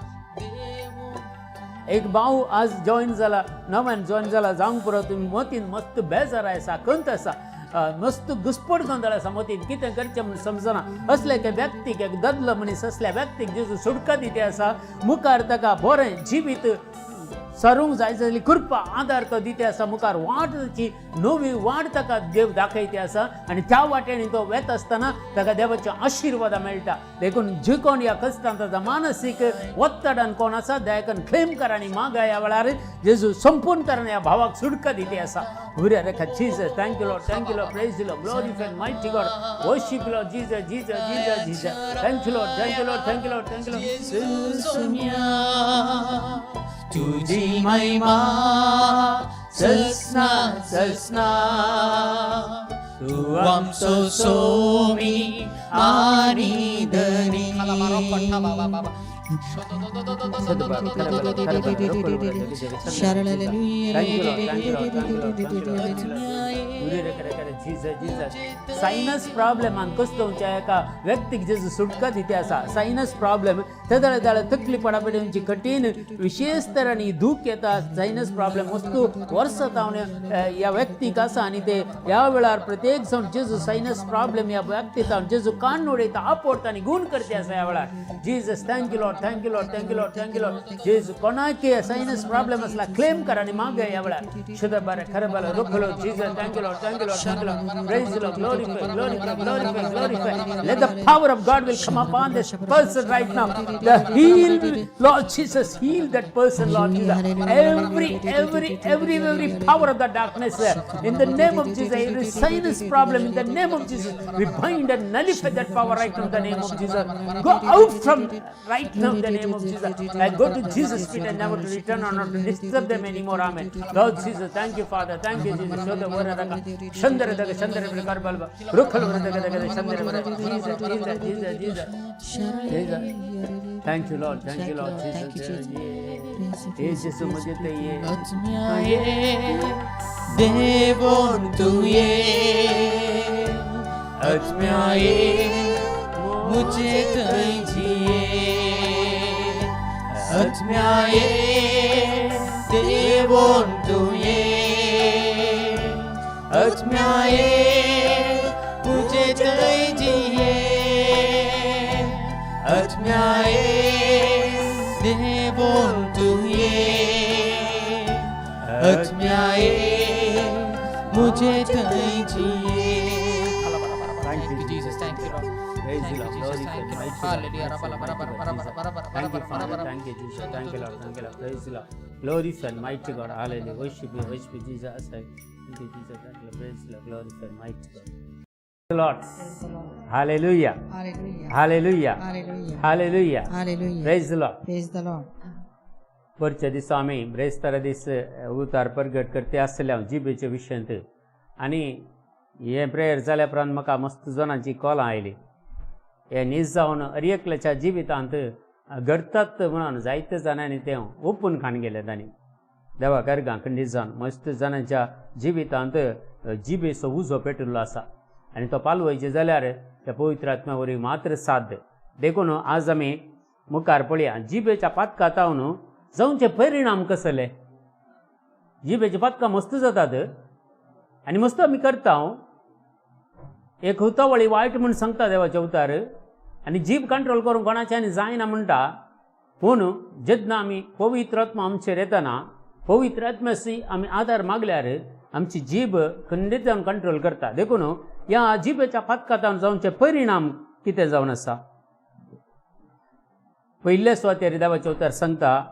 [SPEAKER 3] एक भाव आज जॉयन जाला, नव्यान जॉयन जाला जावंक पुरो, तुमी मतीन मस्त बेजार आसा, खंत आसा, मस्त घुसपट गोंदळ आसा मतीन, कितें करचें म्हूण समजना असले एका व्यक्तीक, एक दादलो मनीस, असल्या व्यक्तीक जेजू सुटका दिती आसा. मुखार ताका बरें जिवीत सरूंक जाय जाल्यार कृपा आदार तो दिते आसा. मुखार वाटची नवी वाट ताका देव दाखयते आसा आनी त्या वाटेन तो वेता आसतना ताका देवाच्या आशिर्वादां मेळटा. देखून जे कोण ह्या कश्टान ताचा मानसीक ಒತ್ತಡन कोण आसा, दयाकन क्लेम कर आनी मागा. ह्या वेळार जेजू संपूर्ण तरेन ह्या भावाक सुटका दिते आसा. उर्या रेखा. Jesus, thank you Lord, thank you Lord. Praise Lord, glorify mighty God, worship Lord Jesus, Jesus, Jesus, Jesus. Thank you Lord, thank you Lord, thank you Lord, thank you Lord.
[SPEAKER 2] Soumya, तुझी महिमा ससना ससना, तू आमचो सोमी आणि धनी.
[SPEAKER 3] Sinus प्रॉब्लेमान कसलो एका व्यक्तीक जेजू सुटका दिते आसा. सायनस प्रॉब्लेम ते दाळे दाळे तकली पडापडी उंची कठीण विशेष तरांनी दूख येता. सायनस प्रॉब्लेम वस्तू वर्सां तावन ह्या व्यक्तीक आसा आनी ते ह्या वेळार प्रत्येक जावन जेजू सायनस प्रॉब्लेम ह्या व्यक्ती तावन जेजू कान उडयता, आपोडटा आनी गूण करते आसा ह्या वेळार. Jesus, thank you Lord, thank you Lord, thank you Lord, thank you Lord. जेजू कोणाक सायनस प्रॉब्लेम आसला क्लेम कर आनी मागय ह्या वेळार. शुद्ध बरें खरें बरें रोखलो. Jesus, thank you Lord, thank you Lord, thank you Lord. Praise Lord, glorify, glorify, glorify, glorify. Let the power of God will come upon this person right now. The heal, Lord Jesus, heal that person, Lord Jesus. Every, every, every, every power of the darkness, in the name of Jesus, every sinus problem, in the name of Jesus, we bind and nullify that power right now in the name of Jesus. Go out from right now in the name of Jesus. And go to Jesus' feet and never to return or not to disturb them anymore. Amen. Lord Jesus, thank you, Father. Thank you, Jesus. Show the word of God. Chandra daga chandra karbalba. Rukhal daga daga chandra. Jesus, Jesus, Jesus, Jesus. Jesus. Thank you, Lord. Thank you, Lord.
[SPEAKER 1] Thank you,
[SPEAKER 3] Jesus.
[SPEAKER 1] Jesus.
[SPEAKER 3] हे जेसू म्हजे ते ये.
[SPEAKER 2] आत्म्याये देवोन तुये, आत्म्याये मुझे थंय जिये, आत्म्याये देवोन तुये, आत्म्याये मुझे थंय जिये, आत्म्याये देवोन तुये, आत्म्याये मुझे थंय जिये.
[SPEAKER 3] Thank you,
[SPEAKER 2] Jesus. Thank you, Lord.
[SPEAKER 3] Praise
[SPEAKER 2] Thank
[SPEAKER 3] the
[SPEAKER 2] you,
[SPEAKER 3] Lord.
[SPEAKER 2] Jesus.
[SPEAKER 3] Glorify
[SPEAKER 2] Thank you, Lord.
[SPEAKER 3] mighty God.
[SPEAKER 2] Hallelujah.
[SPEAKER 3] Mighty God. Thank you, Father. Thank you, Jesus. Thank you, Lord. Thank you, Lord. Praise the Lord. Glorify mighty God. Hallelujah. Worship you. Worship you, Jesus. Thank you, Jesus. Thank you, Lord. Praise the Lord. Glorify mighty God. Lord. Hallelujah.
[SPEAKER 1] Hallelujah.
[SPEAKER 3] Hallelujah.
[SPEAKER 1] Hallelujah.
[SPEAKER 3] Hallelujah.
[SPEAKER 1] Hallelujah.
[SPEAKER 3] Praise the Lord.
[SPEAKER 1] Praise the Lord.
[SPEAKER 3] वरच्या दिसा आमी ब्रेस्तारा दीस उतार प्रगट करते आसले हांव जिबेच्या विशयांत आनी हें प्रेयर जाल्या उपरांत म्हाका मस्त जाणांची कॉलां आयली. हें नीज जावन हर एकल्याच्या जिवितांत घडतात म्हणून जायते जाणांनी तें ओपून खाण गेलें. तांणी देवा गर्गां खंडीत जावन मस्त जाणांच्या जिवितांत जिबेचो उजो पेटिल्लो आसा आनी तो पालवयचे जाल्यार त्या पवित्र आत्म्या वरवीं मात्र साध्य. देखून आज आमी मुखार पळया, जिबेच्या पातका तावन जावचे परिणाम कसले. जिबेचे पातकां मस्त जातात आनी मस्त आमी करता. एक हुतावळी वायट म्हूण सांगता देवाचे अवतार आनी जीब कंट्रोल करूंक कोणाच्यान जायना म्हणटा. पूण जेन्ना आमी पवित्र आत्मा आमचेर येतना पवित्र आत्म्याशी आमी आदार मागल्यार आमची जीब खंडीत जावन कंट्रोल करता. देखून ह्या जिबेच्या पातकातान जावचे परिणाम कितें जावन आसा, पयल्या सुवातेर देवाचे अवतार सांगता,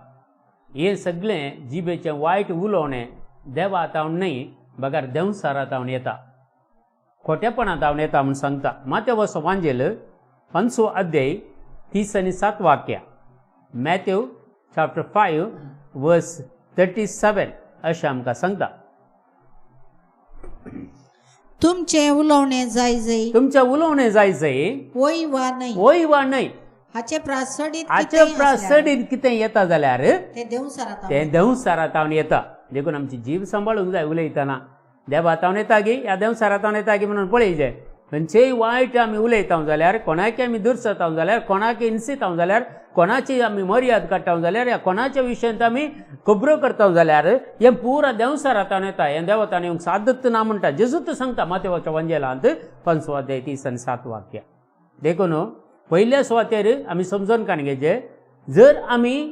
[SPEAKER 3] हें सगळें जिबेचें वायट उलोवणें देवा तावन न्हय बगर देंवसारा तावन येता, खोटेपणा तावन येता म्हूण सांगता. मातेवसो वांजेल 5वो अध्याय 37 वाक्या, Matthew chapter 5 verse 37 अशें आमकां सांगता.
[SPEAKER 1] तुमचें उलोवणें जाय जय
[SPEAKER 3] तुमचें उलोवणें जाय जय
[SPEAKER 1] वय वा न्हय
[SPEAKER 3] वय वा न्हय
[SPEAKER 1] हाचे प्रास चडीत
[SPEAKER 3] हाचे
[SPEAKER 1] कितेंय
[SPEAKER 3] प्रास
[SPEAKER 1] आसल्यार
[SPEAKER 3] चडीत कितें येता जाल्यार
[SPEAKER 1] तें देंवचारा
[SPEAKER 3] तें देंवचारा तावन येता. देखून आमची जीव सांबाळूंक जाय उलयतना. देवा तावन येता गी ह्या देंवचारा तावन येता गी म्हणून पळयचें. खंयचेय वायट आमी उलयता जाल्यार, कोणाकय आमी दुरसता जाल्यार, कोणाकय हिंसिता जाल्यार, कोणाची आमी मर्याद काडटा जाल्यार, ह्या कोणाच्या विशयांत आमी खबरो करता जाल्यार हें पुरा देंवचारा तावन येता. हें देवतान येवंक सादत ना म्हणटा जेजूत सांगता मातेवाच्या वंजेलांत 5 अध्याय 30 आनी 7 वाक्य. देखून पयल्या सुवातेर आमी समजून काण घेवचें, जर आमी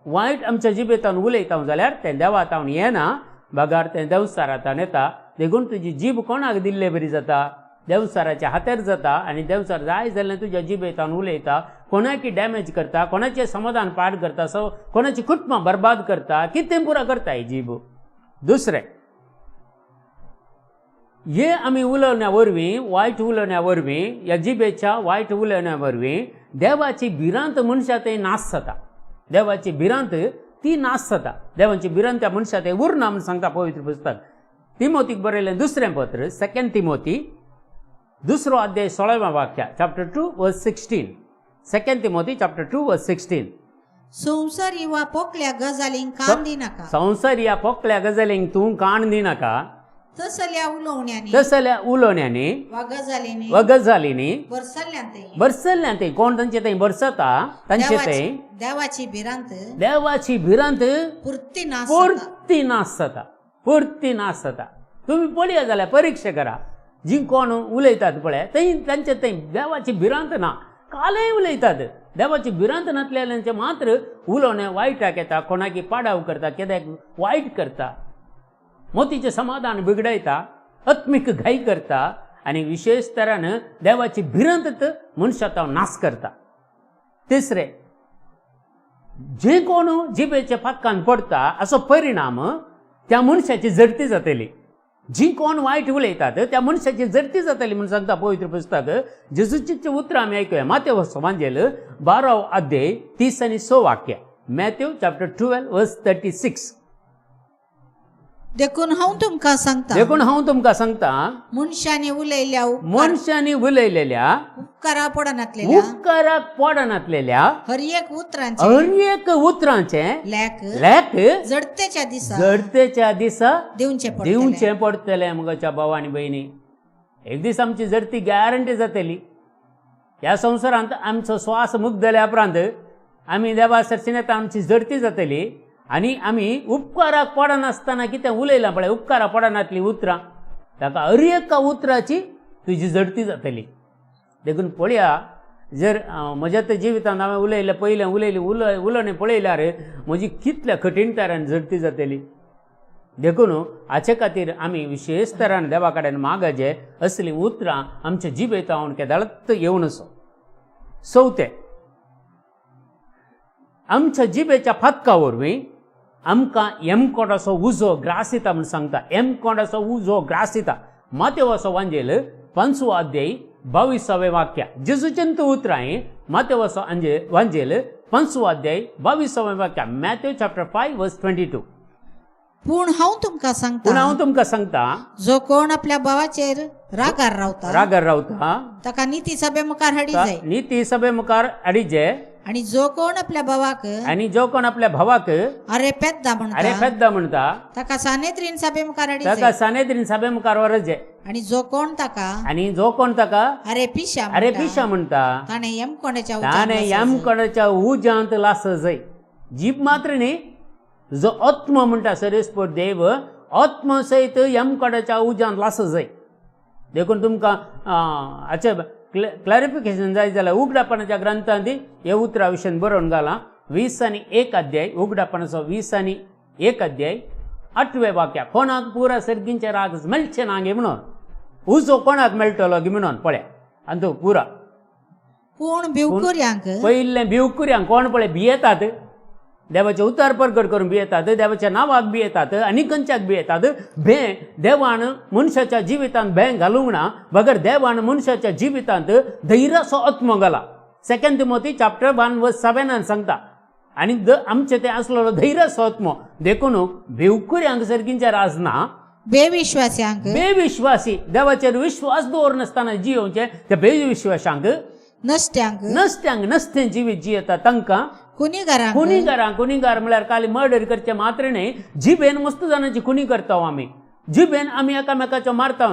[SPEAKER 3] वायट आमच्या जिबेतावन उलयता जाल्यार तें देवा तावन येना, बगार तें देंवचारा तावन येता. देखून तुजी जीब कोणाक दिल्ले बरी जाता? देंवचाराच्या हातार जाता. आनी देंवचार जाय जाल्यार तुज्या जिबेतावन उलयता, कोणाकी डॅमेज करता, कोणाचें समाधान पाड करता, सो कोणाची कुटुंबां बरबाद करता, कितें पुरा करता ही जीब. दुसरें, हे आमी उलोवण्या वरवीं, वायट उलोवण्या वरवीं, ह्या जिबेच्या वायट उलोवण्या वरवीं देवाची भिरांत मनशा थंय नाश जाता. देवाची भिरांत ती नाश जाता. देवाची भिरांत त्या मनशा थंय उरना म्हूण सांगता पवित्र पुस्तक. तिमोतीक बरयलें दुसरें पत्र, 2 तिमोती 2 अध्याय 16 वाक्य, चॅप्टर 2 वर्स 16. 2 तिमोती चॅप्टर 2 वर्स 16.
[SPEAKER 1] संवसारी वा पोकल्या गजालींक कान दिनाका.
[SPEAKER 3] संवसारी ह्या पोकल्या गजालींक तूं कान दिनाका.
[SPEAKER 1] तसल्या उलोवण्यांनी,
[SPEAKER 3] तसल्या उलोवण्यांनी
[SPEAKER 1] वा गजालींनी,
[SPEAKER 3] वा गजालींनी
[SPEAKER 1] बरसल्ल्यान थंय,
[SPEAKER 3] बरसल्ल्यान थंय कोण तांचे थंय बरसता तांचे थंय
[SPEAKER 1] देवाची भिरांत,
[SPEAKER 3] देवाची भिरांत
[SPEAKER 1] पुरती नाश
[SPEAKER 3] पुरती नाश जाता, पुरती नाश जाता. तुमी पळया जाल्यार परिक्षा करा, जी कोण उलयतात पळय थंय तांचे थंय देवाची भिरांत ना, कालय उलयतात. देवाची भिरांत नासल्याचे मात्र उलोवणें वायटाक येता, कोणाकी पाडाव करता, कित्याक वायट करता, मोतीचें समाधान बिगडयता, आत्मीक घाई करता आनी विशेश तरान देवाची भिरांत मनशाचो नाश करता. तिसरें, जे कोण जिबेच्या पातकान पडता असो परिणाम त्या मनशाची झडती जातली. जी कोण वायट उलयतात त्या मनशाची झडती जातली म्हूण सांगता पवित्र पुस्तक. जेजूची उतरां आमी आयकुया. मातेव वांजेल 12 अध्याय 30 आनी 6 वाक्य, मॅथ्यू चॅप्टर 12 वर्स 36.
[SPEAKER 1] देखून हांव तुमकां सांगता,
[SPEAKER 3] देखून हांव तुमकां सांगता,
[SPEAKER 1] मनशांनी उलयल्या
[SPEAKER 3] मनशांनी उलयलेल्या
[SPEAKER 1] उपकारा पडनातलेल्या,
[SPEAKER 3] उपकाराक पडनातलेल्या
[SPEAKER 1] हर एक उतरांचे,
[SPEAKER 3] हर एक उतरांचे
[SPEAKER 1] लेख
[SPEAKER 3] लेख
[SPEAKER 1] जडतेच्या दिसा,
[SPEAKER 3] जडतेच्या दिसा
[SPEAKER 1] दिवचें पडटलें,
[SPEAKER 3] दिवचें पडटलें. मुगच्या भाव आनी भयणी, एक दीस आमची जडती गॅरंटी जातली. ह्या संवसारांत आमचो श्वास मुक्त जाल्या उपरांत आमी देवा सरशीं येता, आमची जडती जातली आनी आमी उपकाराक पडनासतना कितें उलयलां पळय, उपकाराक पडनातलीं उतरां, ताका हर एका उतराची तुजी जडती जातली. देखून पळया, जर म्हज्या त्या जिवितांत हांवें उलयलें पयलें उलयलें उलोवणें पळयल्यार म्हजी कितल्या कठीण तरान जडती जातली. देखून हाचे खातीर आमी विशेश तरान देवा कडेन मागचें, असलीं उतरां आमच्या जिबेतावन केदाळत येवन असो. चवथें, आमच्या जिबेच्या फातका वरवीं आमकां यमकोंडाचो उजो ग्रासिता म्हूण सांगता. यमकोंडाचो उजो ग्रासिता. मातेवाचो वांजेल 5 अध्याय 22 वाक्य, जेजूचें उतरां मातेवाचो वांजेल 5 अध्याय 22 वाक्य, मॅथ्यू चॅप्टर 5 वर्स 22.
[SPEAKER 1] पूण हांव तुमकां सांगता,
[SPEAKER 3] पूण हांव तुमकां सांगता,
[SPEAKER 1] जो कोण आपल्या भावाचेर रागार रावता,
[SPEAKER 3] रागार रावता,
[SPEAKER 1] ताका निती सभे मुखार हाडी जाय,
[SPEAKER 3] निती सभे मुखार हाडीजे.
[SPEAKER 1] आनी जो कोण आपल्या भावाक,
[SPEAKER 3] आनी जो कोण आपल्या भावाक
[SPEAKER 1] अरे पेद्दा म्हणटा,
[SPEAKER 3] अरे पेद्दा म्हणटा,
[SPEAKER 1] ताका सानेद्रीन सभे मुखार हाडी
[SPEAKER 3] ताका सानेद्रीन सभे मुखार व्हरचे.
[SPEAKER 1] आनी जो कोण ताका,
[SPEAKER 3] आनी जो कोण ताका
[SPEAKER 1] अरे पिशा,
[SPEAKER 3] अरे पिशा म्हणटा,
[SPEAKER 1] ताणें यमकोंडाच्या,
[SPEAKER 3] ताणें यमकोंडाच्या उज्यांत लास जाय. जीब मात्र न्ही, जो आत्मा म्हणटा सरेस्पर देव, आत्मा सयत यमकोंडाच्या उज्यांत लास जाय. देखून तुमकां हाचें क्लॅरिफिकेशन जाय जाल्यार उगडापणाच्या ग्रंथांत हे उतरा विशयान बरोवन घालां. 20 आनी 1 अध्याय, उगडापणाचो 20 आनी 1 अध्याय 8वें वाक्य, कोणाक पुरा सर्गींचे राग मेळचे ना गे म्हणून, उजो कोणाक मेळटलो गे म्हणून पळय. आनी तो पुरा
[SPEAKER 1] पूण भिवकुऱ्यांक,
[SPEAKER 3] पयलें भिवकुऱ्यांक कोण पळय भियेतात, देवाचें उतर परगट करून भियेतात, देवाच्या नांवाक भियेतात आनी खंयच्याक भियेतात. भें देवान मनशाच्या जिवितांत भें घालूंक ना, बगर देवान मनशाच्या जिवितांत धैर्याचो आत्मो घाला. 2 तिमोती चॅप्टर 1 वर्स 7 सांगता. आनी आमचें तें आसलेलो धैर्याचो आत्मो. देखून भिवकुऱ्यांक सर्गींचें राज ना,
[SPEAKER 1] बेविश्वास्यांक,
[SPEAKER 3] बेविश्वासी, देवाचेर विश्वास दवरनासतना जियोवचे त्या बेविश्वाशांक,
[SPEAKER 1] नश्ट्यांक,
[SPEAKER 3] नसत्यांक, नसतें जिवीत जियेता तांकां,
[SPEAKER 1] खुनीगारांक,
[SPEAKER 3] खुनीगारांक. खुनीगार म्हळ्यार खाली मर्डर करचे मात्र न्हय, जिबेन मस्त जाणांची खुनी करता आमी, जिबेन आमी एकामेकाचो मारता.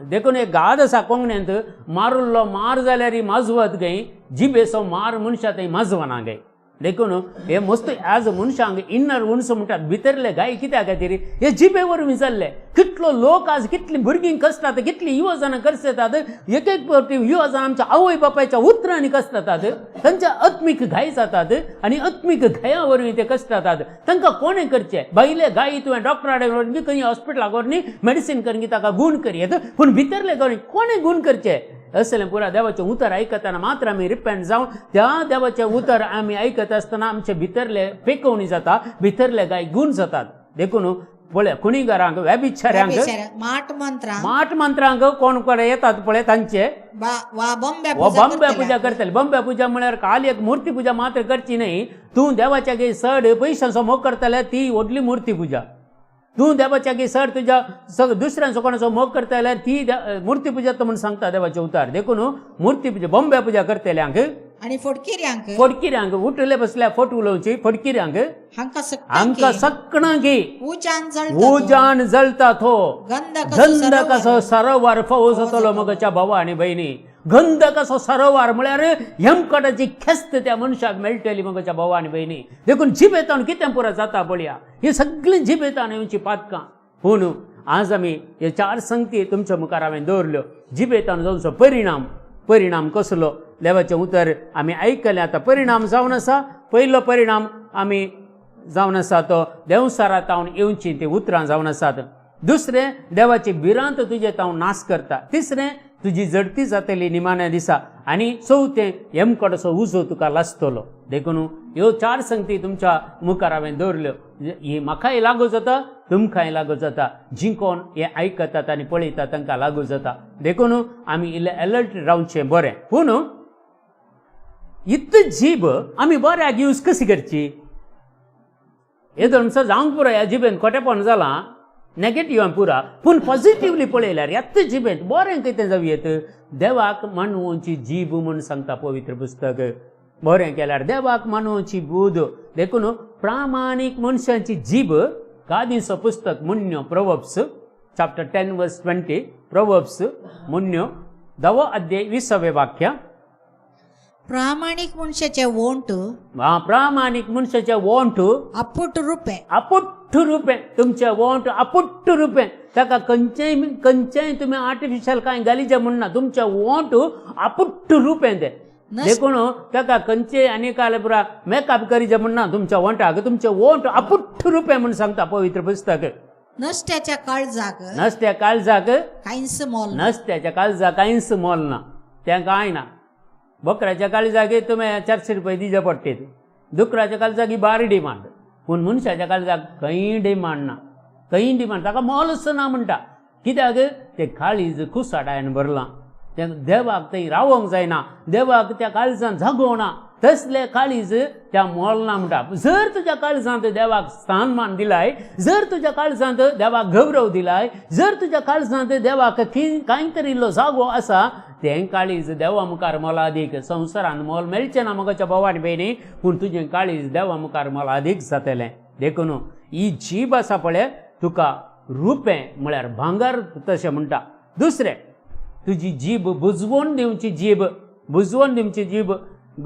[SPEAKER 3] देखून एक गाद आसा कोंकणींत, मारुल्लो मार जाल्यार माजवत गय, जिबेचो मार मनशा थंय माजवना गय. देखून हे मस्त आज मनशांक इन्नर उणस म्हणटात, भितरले गाय कित्या खातीर हे जिबे वरवीं जाल्ले. कितलो लोक आज, कितलीं भुरगीं कसतात, कितलीं युवा जाणां करसेतात, एक एक फावटी युवा जाणां आमच्या आवय बापायच्या उतरांनी कसतात, तांच्या आत्मीक घाय जातात आनी आत्मीक घाया वरवीं ते कसतात. तांकां कोणें करचें? भायले गाय तुवें डॉक्टरा कडेन व्हरून खंय हॉस्पिटलाक व्हरून मेडिसीन करून ताका गूण करयेत, पूण भितरले गाय कोणें गूण करचें? असलें पुरा देवाचें उतर आयकतना मात्र आमी रिपेंट जावन त्या देवाचें उतर आमी आयकत आसतना आमचे भितरले पेकोवणी जाता, भितरले गाय गूण जातात. देखून पळय, खुणीगारांक, व्यभिचाऱ्यांक,
[SPEAKER 1] माट मंत्रांक,
[SPEAKER 3] माट मंत्रांक कोण कोण येतात पळय तांचे,
[SPEAKER 1] वा बॉम्बे
[SPEAKER 3] वा बॉम्बे पुजा करतले. बॉम्बे पुजा म्हळ्यार खाली एक मूर्ती पुजा मात्र करची न्हय, तूं देवाच्या गे चड पयशांचो मोग करतले ती व्हडली मूर्ती पुजा. तूं देवाच्या गे सर तुज्या दुसऱ्यांचो कोणाचो मोग करता जाल्यार ती मूर्ती पुजा तो म्हूण सांगता देवाचें उतार. देखून मूर्ती पुजा, बॉम्बे पुजा करतल्यांक
[SPEAKER 1] आनी फटकिऱ्यांक,
[SPEAKER 3] फटकिऱ्यांक, उठले बसल्या फट उलोवची फटकिऱ्यांक, हांकां सकणांक
[SPEAKER 1] उजान जळटा,
[SPEAKER 3] उजान जळटा तो गंधकाचो सरोवर फोव जातलो. मगच्या भावा आनी भयणी, गंधकाचो सरोवर म्हळ्यार यमकटाची खेस्त त्या मनशाक मेळटली. मगच्या भावा आनी भयणी, देखून जिबेतान कितें पुरो जाता पळया, ही सगळीं जिबेतान येवची पातकां. पूण आज आमी हे चार संगती तुमच्या मुखार हांवें दवरल्यो. जिबेतान जावचो परिणाम, परिणाम कसलो? देवाचें उतर आमी आयकलें, आतां परिणाम जावन आसा. पयलो परिणाम आमी जावन आसा तो देंवसारा तावन येवची ती उतरां जावन आसात. दुसरें, देवाची भिरांत तुजे तावन नाश करता. तिसरें, तुजी जडती जातली निमाण्या दिसा. आनी चवथें, यमकडाचो उजो तुका लासतलो. देखून ह्यो चार संगती तुमच्या मुखार हांवें दवरल्यो. ही म्हाकाय लागू जाता, तुमकांय लागू जाता, जी कोण हे आयकतात आनी पळयतात तांकां लागू जाता. देखून आमी इल्लें एलर्ट रावचें बरें. पूण इतली जीब आमी बऱ्याक यूज कशी करची? येदोळसो जावंक पुरो ह्या जिबेन खोटेपण जालां, नेगेटिव्ह पुरा, पूण पॉझिटिवली पळयल्यार ह्याच जिबेंत बरें कितें जावं येत. देवाक मानवची जीब म्हूण सांगता पवित्र पुस्तक. बरें केल्यार देवाक मानवची बूद. देखून प्रामाणीक मनशांची जीब, गादीचो पुस्तक मुन्यो, प्रोवर्ब्स चॅप्टर 10 वर्स 20, प्रोवर्ब्स मुन्यो 10वो अध्याय 20वें वाक्य.
[SPEAKER 1] प्रामाणीक मनशाचे वोंट,
[SPEAKER 3] प्रामाणीक मनशाचे वोंट
[SPEAKER 1] अपुट रुपे,
[SPEAKER 3] अपुट्ट रुपे. तुमचे वोंट अपुट्ट रुपे, ताका खंयचेय खंयचेय तुमी आर्टिफिशियल कांय घालीचे म्हण ना, तुमचे वोंट अपुट्ट रुपे ते. देखून ताका खंयचेय आनी काल पुरा मेकअप करीचे म्हण ना तुमच्या वोंटाक, तुमचे वोंट अपुट्ट रुपे म्हूण सांगता पवित्र पुस्तक.
[SPEAKER 1] नश्ट्याच्या काळजाक,
[SPEAKER 3] नश्ट्या काळजाक
[SPEAKER 1] कांयच मोल,
[SPEAKER 3] नश्ट्याच्या काळजाक कांयच मोल ना, तें कांय ना. बकऱ्याच्या काळजाक तुमी 400 रुपये दिवचे पडटीत, दुकराच्या काळजाक बारी डिमांड, पूण मनशाच्या काळजाक खंय डिमांड ना, खंय डिमांड, ताका मोलच ना म्हणटा. कित्याक? तें काळीज कुसाडायन भरलां, तें देवाक थंय रावोंक जायना, देवाक त्या काळजान जागोवना, तसलें काळीज त्या मोल ना म्हणटा. जर तुज्या काळजांत देवाक स्थानमान दिलाय, जर तुज्या काळजांत देवाक गौरव दिलाय, जर तुज्या काळजांत देवाक कांय तरी इल्लो जागो आसा, तें काळीज देवा मुखार मोलादीक. संवसारान मोल मेळचें ना मगच्या भाव आनी भयणी, पूण तुजें काळीज देवा मुखार मोलादीक जातलें. देखून ही जीब आसा पळय तुका रुपें म्हळ्यार भांगर तशें म्हणटा. दुसरें, तुजी जीब बुजवण दिवची जीब, बुजवण दिवची जीब.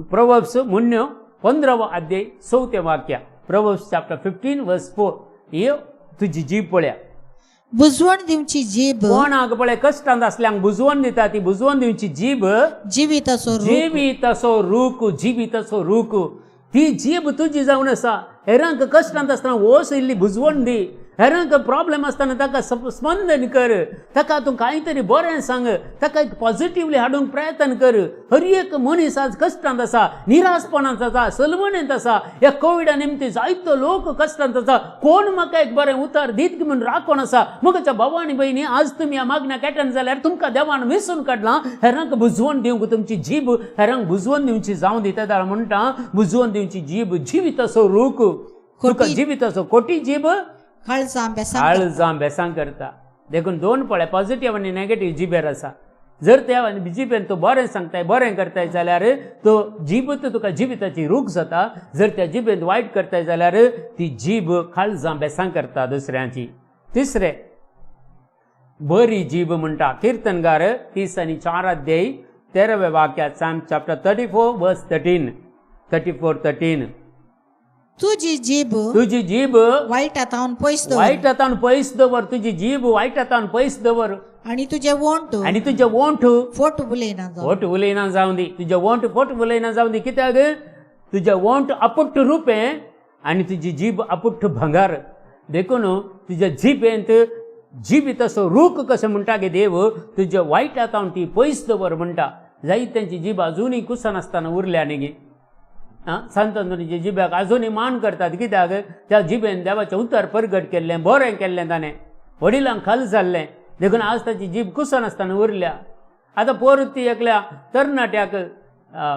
[SPEAKER 3] प्रोवर्ब्स मुन्यो 15वो अध्याय 4थें वाक्य, प्रोवर्ब्स चॅप्टर 15 वर्स 4. ही तुजी जीब पळया,
[SPEAKER 1] बुजवण दिवची जीब,
[SPEAKER 3] कोणाक पळय कश्टांत आसल्यांक बुजवण दिता ती बुजवण दिवची जीब,
[SPEAKER 1] जिविताचो
[SPEAKER 3] जिविताचो रूख, जिविताचो रूख. ती जीब तुजी जावन आसा. हेरांक कश्टांत आसतना वोस इल्ली बुजवण दी, हेरांक प्रॉब्लेम आसतना ताका स्पंदन कर, ताका तूं कांय तरी बरें सांग, ताका एक पॉझिटिवली हाडूंक प्रयत्न कर. हर एक मनीस आज कश्टांत आसा, निराशपणांत आसा, सलवणेंत आसा. ह्या कोविडा निमती जायतो लोक कश्टांत आसा. कोण म्हाका एक बरें उतर दीत म्हूण राखून आसा. म्हज्या भाव आनी भयणी, आज तुमी ह्या मागण्याक एटन जाल्यार तुमकां देवान विसून काडलां. हेरांक बुजवण दिवंक तुमची जीब हेरांक बुजवण दिवची जावं दी. तेदाळ म्हणटा बुजवण दिवची जीब जिविताचो रूख, तुका जिविताचो कोटी जीब,
[SPEAKER 1] काळजां बेसां
[SPEAKER 3] काळजां बेसां करता. देखून दोन पळय, पॉझिटिव्ह आनी नेगेटीव जिबेर आसा. जर त्या जिबेन तूं बरें सांगताय, बरें करताय जाल्यार तो जीब तुका जिविताची रूख जाता. जर त्या जिबेन वायट करताय जाल्यार ती जीब काळजां बेसां करता दुसऱ्यांची. तिसरें, बरी जीब म्हणटा किर्तनगार 34 अध्याय 13व्या वाक्यात, Psalm chapter 34 verse 13, 34:13.
[SPEAKER 1] तुजी जीब
[SPEAKER 3] तुजी जीब
[SPEAKER 1] वायटा तावन पयस दवर,
[SPEAKER 3] वायटातान पयस दवर. तुजी जीब वायटातान पयस दवर
[SPEAKER 1] आनी तुजे ओंठ
[SPEAKER 3] आनी तुजे ओंठ
[SPEAKER 1] फोट उलयना जावं.
[SPEAKER 3] फोट उलयना जावं दी. तुजे ओंठ फोट उलयना जावं दी. कित्याक तुजे ओंठ अपुट्ट रुपें आनी तुजी जीब अपुट्ट भंगार. देखून तुज्या जिबेंत जिबीत असो रूख कशें म्हणटा गे देव, तुज्या वायटातावन ती पयस दवर म्हणटा. जायत तेंची जीब अजुनूय कुसनासतना उरल्या न्ही गे. आं, सांत अंतोनीच्या जिब्याक आजुनूय मान करतात. कित्याक त्या जिबेन देवाचें उतर परगट केल्लें, बरें केल्लें, ताणें वडिलांक खाल जाल्लें. देखून आज ताची जीब कुसनासतना उरल्या. आतां पोर ती एकल्या तरणाट्याक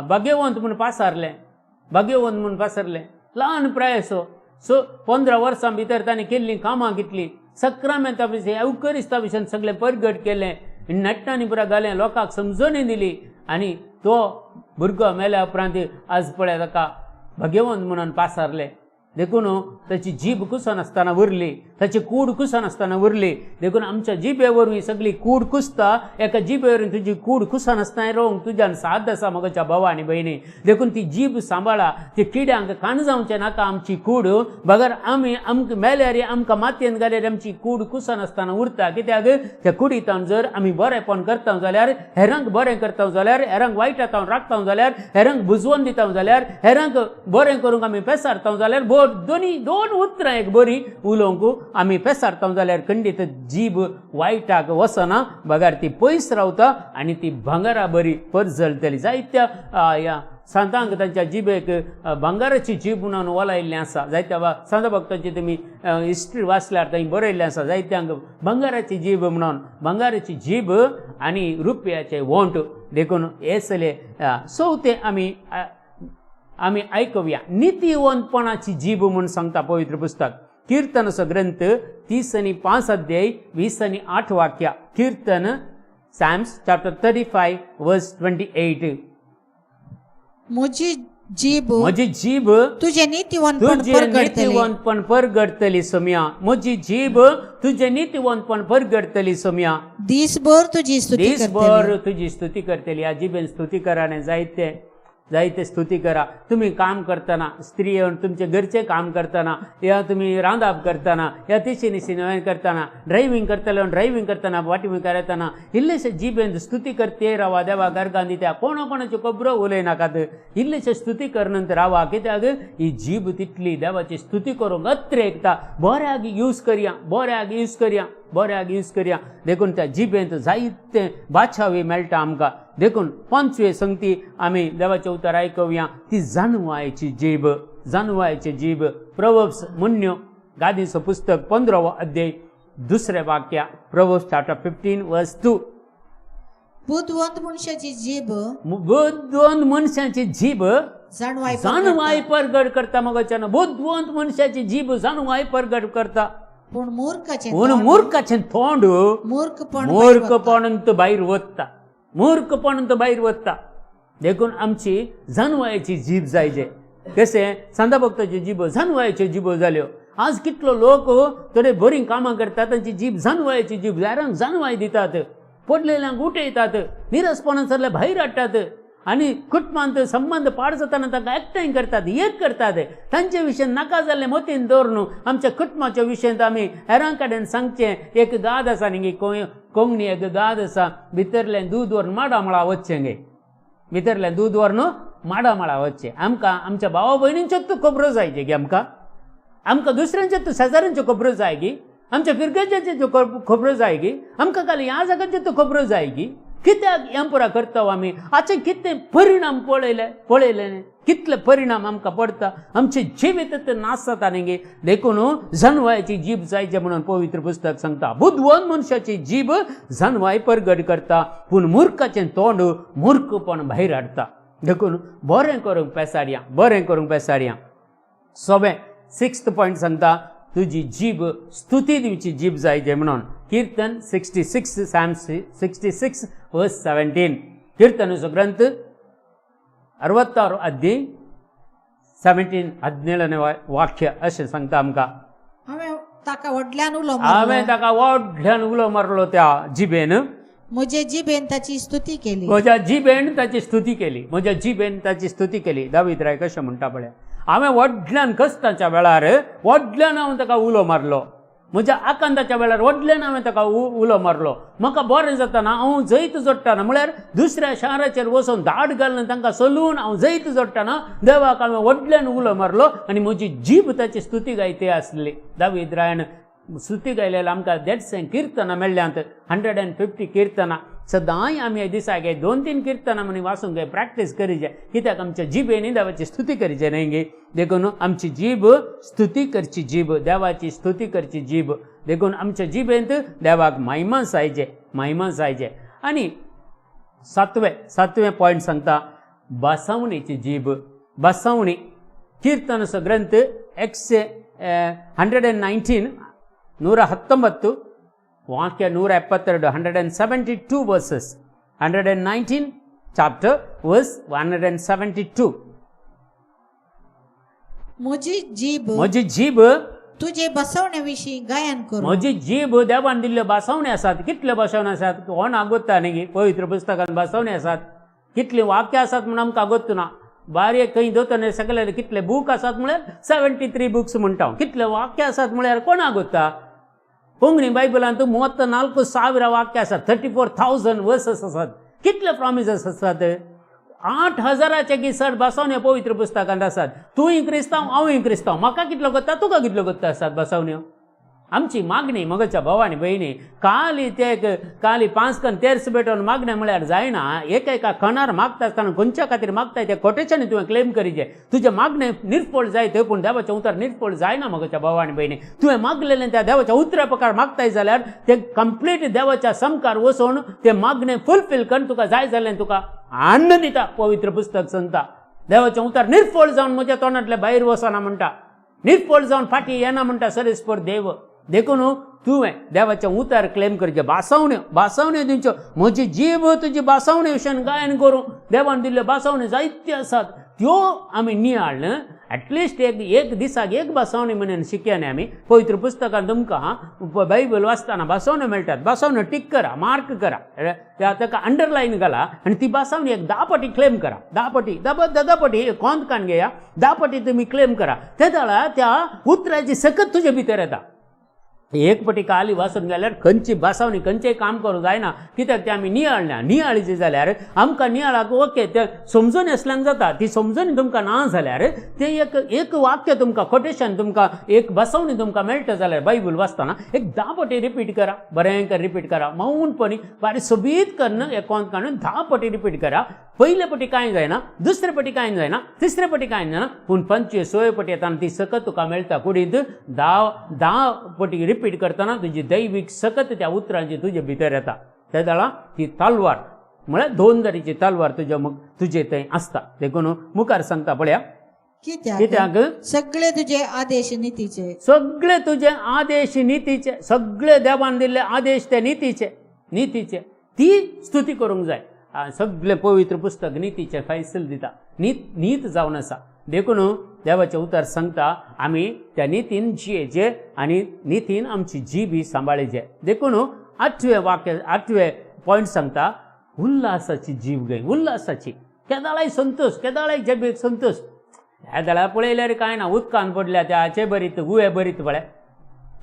[SPEAKER 3] भाग्यवंत म्हूण पासारलें, भाग्यवंत म्हूण पासारलें. ल्हान प्रायसो, सो 15 वर्सां भितर ताणें केल्लीं कामां कितलीं, सक्रामेंता विशयी, अवकरिस्ता विशयी सगळें परगट केलें, नट्टांनी पुरा घालें, लोकांक समजणी दिली. आनी तो भुरगो मेल्या उपरांत आज पळय ताका भाग्यवंत म्हणून पासारलें. देखून ताची जीब कुसनासतना उरली, ताची कूड कुसनासतना उरली. देखून आमच्या जिबे वरवीं सगळी कूड कुसता. एका जिबे वरवीं तुजी कूड कुसनासतना रोवंक तुज्यान साद आसा म्हज्या भावा आनी भयणी. देखून ती जीब सांबाळा, ती किड्यांक खाण जावचें नाका आमची कूड. बगर आमी आमकां मेल्यार, आमकां मातयेन घाल्यार आमची कूड कुसनासतना उरता. कित्याक त्या कुडींत जर आमी बरेंपण करता जाल्यार, हेरांक बरें करता जाल्यार, हेरांक वायटांत राखता जाल्यार, हेरांक बुजवून दिता जाल्यार, हेरांक बरें करूंक आमी पेसारता जाल्यार, दोनी दोन उतरां एक बरी उलोवंक आमी पेसारता जाल्यार खंडीत जीब वायटाक वचना, बगर ती पयस रावता आनी ती भांगरा बरी परजळटली. जायत्या ह्या सांतांक तांच्या जिबेक भांगराची जीब म्हणून वलायिल्लें आसा. जायत्या सांता भक्तांची तुमी हिस्ट्री वाचल्यार थंय बरयल्लें आसा, जायत्यांक भांगराची जीब म्हणून, भांगराची जीब आनी रुपयाचे ओंठ. देखून हे सले चवथें आमी आमी आयकुया नितीवंतपणाची जीब म्हूण सांगता पवित्र पुस्तक. किर्तनाचो ग्रंथ 35 अध्याय 20 आनी 8 वाक्या. किर्तन Psalms chapter 35 verse 28.
[SPEAKER 1] म्हजी जीब
[SPEAKER 3] म्हजी जीब
[SPEAKER 1] तुजें नितीवंतपण
[SPEAKER 3] तुजें
[SPEAKER 1] परगटतली,
[SPEAKER 3] नितीवंतपण परगटतली सोम्या. म्हजी जीब तुजें नितीवंतपण परगटतली सोम्या.
[SPEAKER 1] दीसभर तुजी स्तुती
[SPEAKER 3] दीसभर
[SPEAKER 1] करतली.
[SPEAKER 3] तुजी स्तुती करतली. ह्या जिबेन स्तुती करा न्ही, जायते जायते स्तुती करा. तुमी काम करतना, स्त्री तुमचे घरचें काम करतना, या तुमी रांदाप करतना, या तिशी निशी नवें करतना, ड्रायव्हींग करतले, ड्रायव्हींग करतना, वाटी मुखार येतना इल्लेशे जिबेन स्तुती करते रावा. देवा गर्गान दिता, कोणा कोणाच्यो खबरो उलयनाकात, इल्लेशे स्तुती करनंत रावा. कित्याक ही जीब तितली देवाची स्तुती करूंक अत्रेकता. बऱ्याक यूज करया, बऱ्याक यूज करया, बऱ्याक यूज करया. देखून त्या जिबेंत जायते बाचावी मेळटा आमकां. देखून 5वे संगती आमी देवाचें उतर आयकुया, ती जानवायची जीब, जानवायची जीब. प्रवप्स मुन्यो गादीचो पुस्तक 15वो अध्याय 2 वाक्या. प्रवप्स चॅप्टर 15 वर्स 2.
[SPEAKER 1] बुदवंत मनशाची जीब
[SPEAKER 3] बुदवंत मनशाची जीब
[SPEAKER 1] जाणवाय
[SPEAKER 3] जाणवाय परगट करता. मगोच्यान बुदवंत मनशाची जीब जाणवाय परगट करता.
[SPEAKER 1] पूण मूर्खाचें
[SPEAKER 3] पूण मूर्खाचें तोंड
[SPEAKER 1] मूर्खपण
[SPEAKER 3] मूर्खपणांत भायर वता, मूर्खपणांत भायर वता. देखून आमची जानवायची जीब जायजे. कशें सांदा भक्ताची जीब जानवायच्यो जिबो जाल्यो. आज कितलो लोक थोडे बरीं कामां करतात, तांची जीब जानवायची जीब, हेरांक जानवाय दितात, पडलेल्यांक उठयतात, निरसपणान सरले भायर हाडटात आनी कुटुंबांत संबंद पाड जाताना तांकां एकठांय करतात, एक करतात. तांचे विशय नाका जाल्लें मतीन दवरून आमच्या कुटुंबाच्या विशयांत आमी हेरां कडेन सांगचें. एक गाद आसा न्ही, कोंकणी एक गाद आसा, भितरलें दूद व्हरून माडा मळा वचचें गे, भितरलें दूद व्हरून माडा मळा वचचें. आमकां आमच्या भावा भयणींच्योच खबरो जायचे गे, आमकां आमकां दुसऱ्यांच्यो शेजाऱ्यांच्यो खबरो जाय गी, आमच्या फिरगेजांच्यो खबरो जाय गी, आमकां काल ह्या जाग्यांच्यो खबरो जाय गी. कित्याक हें पुरा करता आमी? हाचे कितें परिणाम पळयले, पळयले न्ही, कितले परिणाम आमकां पडटा, आमचें जिवीत नाश जाता न्ही गे. देखून जानवायची जीब जायचे म्हणून पवित्र पुस्तक सांगता. बुदवंत मनशाची जीब जानवाय परगट करता, पूण मूर्खाचें तोंड मूर्खपण भायर हाडटा. देखून बरें करूंक पेसाडया, बरें करूंक पेसाडया. सवें 6th point सांगता, तुजी जीब स्तुती दिवची जीब जाय म्हणून. कीर्तन 66, Psalms 66 verse 17. कीರ್ತनचो ग्रंथ 66 अध्याय 17 17 वाक्य अशें सांगता आमकां.
[SPEAKER 1] हांवें ताका व्हडल्यान उलो
[SPEAKER 3] हांवें
[SPEAKER 1] मारलो,
[SPEAKER 3] ताका व्हडल्यान उलो मारलो त्या जिबेन,
[SPEAKER 1] म्हजे जिबेन ताची स्तुती केली.
[SPEAKER 3] म्हज्या जिबेन ताची स्तुती केली, म्हज्या जिबेन ताची स्तुती केली. दावीद राय कशें म्हणटा पळय, हांवें व्हडल्यान कश्टाच्या वेळार व्हडल्यान हांवें ताका उलो मारलो, म्हज्या आकांताच्या वेळार व्हडल्यान हांवें ताका उलो मारलो. म्हाका बरें जाताना हांव जैत जोडटाना, म्हळ्यार दुसऱ्या शाराचेर वचून धाड घालून तांकां चलून हांव जैत जोडटाना देवाक हांवें व्हडल्यान उलो मारलो आनी म्हजी जीब ताची स्तुती गायती आसली. दावीद रायान स्तुती गायलेल्या आमकां 150 किर्तनां मेळ्ळ्यांत, 150 किर्तनां. सदांय आमी दिसाक 2-3 किर्तनां म्हणी वाचूंक जाय, प्रॅक्टीस करीजे, कित्याक आमच्या जिबेनी देवाची स्तुती करीचे न्हय गे. देखून आमची जीब स्तुती करची जीब, देवाची स्तुती करची जीब. देखून आमच्या जिबेंत देवाक महिमा जायचे, महिमा जायचे. आनी सातवें पॉयंट सांगता बसावणेची जीब. बसावणी कीर्तनचो ग्रंथ 119 119 ವಾಕ್ಯ 172, 172 verses, 119 chapter verse 172.
[SPEAKER 1] म्हजी जीब
[SPEAKER 3] म्हजी जीब
[SPEAKER 1] तुजे बसवणे विशीं गायन करूं.
[SPEAKER 3] म्हजी जीब देवान दिल्ल्यो बसवणे आसात. कितल्यो बसवण्यो आसात कोण आगोत्ता न्ही, पवित्र पुस्तकान बसवणे आसात, कितलीं वाक्यां आसात म्हूण आमकां आगोत्त ना. बारये खंय दोतोर सगळे कितले बूक आसात म्हळ्यार 73 बुक्स म्हणटा हांव. कितले वाक्यां आसात म्हळ्यार कोण आगोत्ता. कोंकणी बायबलांत 34,000 वाक्य आसात, 34,000 वर्सस आसात. कितले प्रॉमिसेस आसात, 8,000 की चड बसवण्यो पवित्र पुस्तकांत आसात. तूंय क्रिस्तांव, हांवूय क्रिस्तांव, म्हाका कितलो कोत्ता, तुका कितल्यो कोत्ता आसात बसवण्यो. आमची मागणी मगच्या भाव आनी भयणी काली ते काली 5 कन तेर्स पेटोवन मागणें म्हळ्यार जायना. एका खणार मागता आसतना खंयच्या खातीर मागताय ते कोटेशन तुवें क्लेम करीचे. तुजें मागणें निर्फळ जायत, पूण देवाचें उतर निर्फळ जायना. मगच्या भाव आनी भयणी तुवें मागलेलें त्या देवाच्या उतरा प्रकार मागताय जाल्यार तें कंप्लीट देवाच्या समकार वचून तें मागणें फुलफील करून तुका जाय जाल्यार तुका आन्न दिता. पवित्र पुस्तक सांगता देवाचें उतर निर्फळ जावन म्हज्या तोंडांतलें भायर वचना म्हणटा, निर्फळ जावन फाटीं येना म्हणटा सरेस्पर देव. देखून तुवें देवाचें उतर क्लेम करचें. बासावण्यो बासावण्यो दिवच्यो. म्हजी जीब तुजी बासावणे विशयान गायन करूं. देवान दिल्ल्यो बासावण्यो जायत्यो आसात, त्यो आमी नियाळ एटलिस्ट एक दिसाक एक बासावणी म्हणून शिकया न्ही आमी. पवित्र पुस्तकान तुमकां बायबल वाचतना बासावण्यो मेळटात. बासावण्यो टीक करा, मार्क करा, ताका अंडरलायन घाला आनी ती बासावणी एक 10 पटी क्लेम करा. 10 पटी 10 पटी कोंत कान घेया, 10 पटी तुमी क्लेम करा. ते जाल्यार त्या उतराची सकत तुजे भितर येता. एक पटी काली वाचून गेल्यार खंयची बासावणी खंयचेय काम करूंक जायना, कित्याक तें आमी नियाळना. नियाळीचें जाल्यार आमकां नियाळाक ओके तें समजून आसल्यान जाता. ती समजून तुमकां ना जाल्यार तें एक एक वाक्य तुमकां कोटेशन तुमकां एक बसवणी तुमकां मेळटा जाल्यार बायबल वाचतना एक 10 पटी रिपीट करा, बरें कर रिपीट करा, मौनपणी बारी सोबीत करून एक कोंत काडून 10 पटी रिपीट करा. पयले पटी कांय जायना, दुसरे पटी कांय जायना, तिसरे पटी कांय जायना, पूण 25 6 पटी येता ती सकत तुका मेळटा. कुडींत 10 पटी रिपीट करतना तुजी दैवीक सकत त्या उतरांची तुजे भितर येता. ते जाणा ती तलवार म्हळ्यार 2 तरेची तलवार तुज्या तुजे थंय आसता. देखून मुखार सांगता पळया, कित्याक
[SPEAKER 1] सगळे तुजे आदेश नितीचे,
[SPEAKER 3] सगळे तुजे आदेश नितीचे, सगळे देवान दिल्ले आदेश ते नितीचे, नितीचे ती स्तुती करूंक जाय. सगळें पवित्र पुस्तक नितीचें फैसल दिता, नीत जावन आसा. देखून देवाचें उतर सांगता आमी त्या नितीन जियेचे आनी नितीन आमची जीब सांबाळीचे. देखून 8वें वाक्य 8वें पॉयंट सांगता उल्हासाची जीव गय. उल्हासाची केदाळाय संतोश, केदाळाय जिबेक संतोश. ह्या जाल्यार पळयल्यार कांय ना, उदकान पडल्या त्या बरीत गुवे बरीत पळय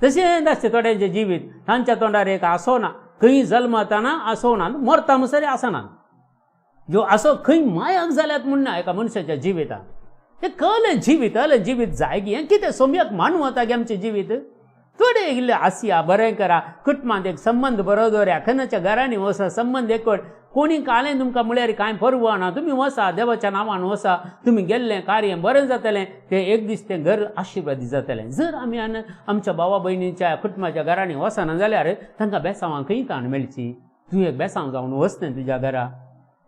[SPEAKER 3] तशें आसता थोड्यांचें जिवीत. तांच्या तोंडार एक आसो ना, खंय जल्मताना आसो ना, मरता म्हणसर आसना. ज्यो आसो खंय मायाक जाल्यात म्हूण ना एका मनशाच्या जिवितान. हें कळलें जिवीत, अलें जिवीत जाय गी, हें कितें सोम्याक मानू वता गे आमचें जिवीत. थोडे इल्लें आसया, बरें करा, कुटुंबांत एक संबंद बरो दवरया, खंयच्या घरांनी वसा संबंद एकवट. कोणी कालें तुमकां म्हळ्यार कांय परवा ना, तुमी वसा देवाच्या नांवान वसा, तुमी गेल्लें कार्य बरें जातलें, तें एक दीस तें घर आशिर्वादी जातलें. जर आमी आमच्या भावा भयणीच्या कुटुंबाच्या घरांनी वचना जाल्यार तांकां बेसांवां खंय ताण मेळची. तूं एक बेसांव जावन वचना तुज्या घरा,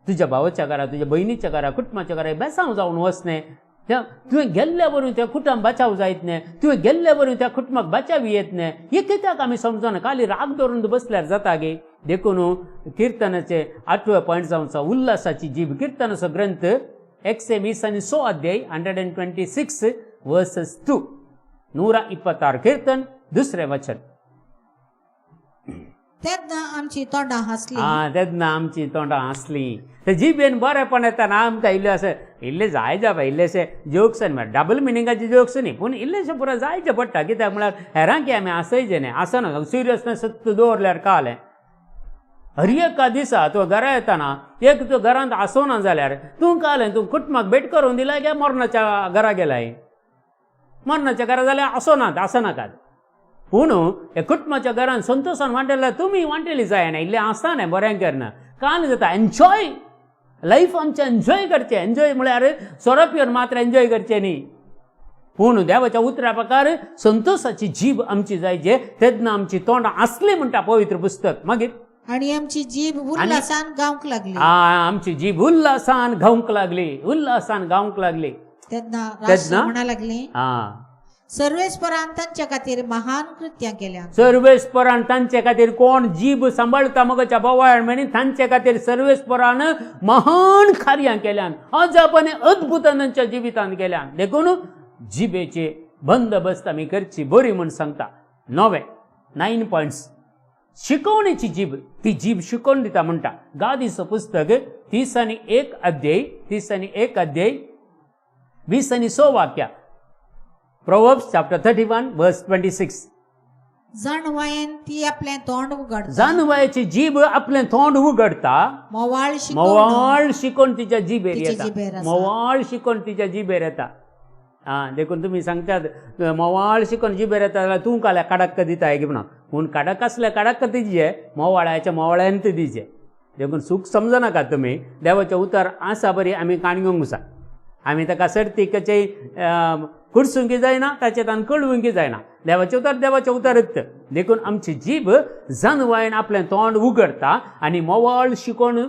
[SPEAKER 3] तुज्या भावाच्या घरा, तुज्या भयणीच्या घरा, कुटुंबाच्या घरा बेसांव जावन वचने. त्या तुवें गेल्ल्या वरवीं त्या कुटुंब बचाव जायत न्ही, तुवें गेल्ल्या वरवीं त्या कुटुंबाक बचाव येत न्ही. हें कित्याक आमी समजना? खाली राग दवरून बसल्यार जाता गे. देखून किर्तनाचे 8वे पॉयंट जावचो उल्हासाची जीब. किर्तनाचो ग्रंथ 126 अध्याय 126 वर्सस 2, 126 कीर्तन 2 वचन.
[SPEAKER 1] तेन्ना आमची तोंडां हांसली.
[SPEAKER 3] तेन्ना आमची तोंडां हांसली. ते जिबेन बरेंपण येता आमकां इल्लें अशें इल्लें जाय जावं इल्लेशें जोक्स न्ही, डबल मिनिंगाचे जोक्स न्ही, पूण इल्लेशें पुरो जायचें पडटा. कित्याक म्हळ्यार हेरांकी आमी हांसयचें न्ही, आसना सिरियसनेस दवरल्यार कालें. हर एका दिसा तूं घरा येताना एक तूं घरांत आसना जाल्यार तूं कालें तूं कुटुंबाक भेट करून दिलाय काय मरणाच्या घरा गेलाय? मरणाच्या घरा जाल्यार आसनात आसनाकात. पूण हे कुटुंबाच्या घरान संतोशान वांटेल्यार तुमी वांटेली जायना, इल्लें आसता न्ही बरें करना काल जाता. एन्जॉय लायफ आमचें एन्जॉय करचें. एन्जॉय म्हळ्यार सोरो पिवन मात्र एन्जॉय करचें न्ही, पूण देवाच्या उतरा प्रकार संतोशाची जीब आमची जायचे. तेन्ना आमची तोंडां आसली म्हणटा पवित्र पुस्तक. मागीर
[SPEAKER 1] आनी आमची जीब उल्हासान गावंक लागली.
[SPEAKER 3] आमची जीब उल्हासान गावंक लागली, उल्हासान गावंक लागली.
[SPEAKER 1] तेन्ना राष्ट्र म्हणा लागली, सर्वेस्परान तांच्या खातीर महान कृत्यां केल्या.
[SPEAKER 3] सर्वेस्परान तांचे खातीर कोण जीब सांबाळता मगच्या बोवाळ म्हणी तांचे खातीर सर्वेस्परान महान कार्यां केल्यान, अजाप आनी अद्भुत तांच्या जिवितांत केल्यान. देखून जिबेचे बंदोबस्त आमी करची बरी म्हूण सांगता. 9 9 पॉयंट्स. शिकवणेची जीब, ती जीब शिकोवन दिता म्हणटा. गादीचो पुस्तक 31 अध्याय, 31 अध्याय 20 आनी 6 वाक्या. Proverbs chapter 31 verse 26.
[SPEAKER 1] जाणवायेन ती आपलें तोंड उगडता.
[SPEAKER 3] जाणवायेची जीब आपलें तोंड उगडता.
[SPEAKER 1] मोवाळ
[SPEAKER 3] मोवाळ शिकोवन तिच्या जिबेर येता. मोवाळ शिकोवन तिच्या जिबेर येता. आं, देखून तुमी सांगतात मोवाळ शिकोवन जिबेर येता जाल्यार तूं काल्या काडक्क दिता की म्हणून. पूण काडक आसल्यार काडक्क दिजे, मोवाळाच्या मोवाळ्यान ती दिजे. देखून सूख समजनाका तुमी. देवाचें उतर आसा बरी आमी काणयोंक जाय. आमी ताका सर्तीकचे कुडसूंक जायना, ताचे तान कळवूंक जायना. देवाचें उतर देवाचें उतरत. देखून आमची जीब जानवायन आपलें तोंड उगडता आनी मोवाळ शिकोवन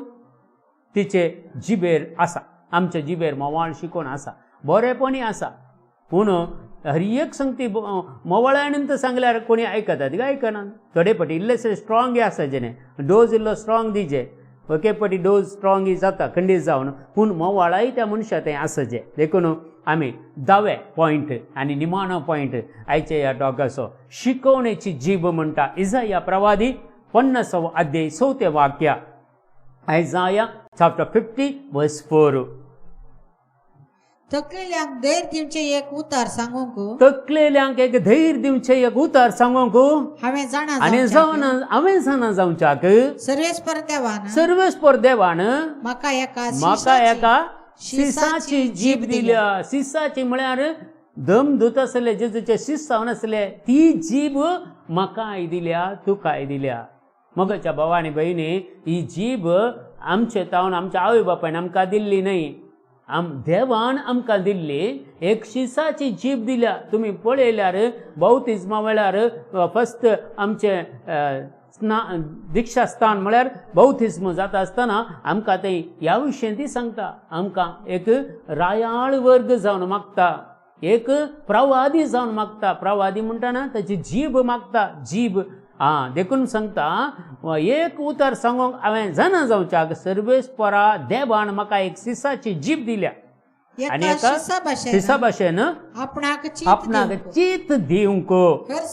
[SPEAKER 3] तिचे जिबेर आसा. आमच्या जिबेर मोवाळ शिकोवन आसा, बरेपणी आसा. पूण हर एक संगती मोवाळ्यान तर सांगल्यार कोणी आयकतात काय आयकना. थोडे पटी इल्लेशे स्ट्रॉंग आसा, जेणे डोज इल्लो स्ट्रॉंग दिजे, एके पटी डोज स्ट्रॉंग जाता खंडीत जावन, पूण मोवाळाय त्या मनशा तें आसचें. देखून आमी 10वे पॉयंट आनी निमाणो पॉयंट आयच्या ह्या टॉकाचो शिकोवणेची जीब म्हणटा. इजाया प्रवादी 50 अध्याय 4 वाक्य. Isaiah chapter 50 verse 4.
[SPEAKER 1] तकलेल्यांक धैर्य दिवचें एक उतार सांगूंक,
[SPEAKER 3] तकलेल्यांक एक धैर्य दिवचें एक उतार सांगूंक
[SPEAKER 1] हांवें जाणा
[SPEAKER 3] आनी जावना हांवें जाणा जावच्याक
[SPEAKER 1] सर्वेस्पर देवान,
[SPEAKER 3] सर्वेस्पर देवान
[SPEAKER 1] म्हाका एका
[SPEAKER 3] म्हाका एका सिसाची जीब दिल्या. सिसाची म्हळ्यार दम धुत आसले, जेजूचे सीस जावन आसले, ती जीब म्हाकाय दिल्या, तुकाय दिल्या. मगच्या भावा आनी भयणी, ही जीब आमचे तावन आमच्या आवय बापायन आमकां दिल्ली न्हय, देवान आमकां दिल्ली एक शिसाची जीब दिल्या. तुमी पळयल्यार बौतिज्मा वेळार फस्ट आमचें दीक्षास्थान म्हळ्यार बौतिज्म जाता आसतना आमकां तें ह्या विशयेन ती सांगता. आमकां एक रायाळ वर्ग जावन मागता, एक प्रवादी जावन मागता. प्रवादी म्हणटाना ताची जीब मागता, जीब. आं, देखून सांगता एक उतर सांगूंक हांवें जाणा जावच्याक सर्वेस्परा देवान म्हाका एक सिसाची जीब दिल्या आनी एका सिसा भाशेन
[SPEAKER 1] आपणाक
[SPEAKER 3] आपणाक चीत दिवंक हर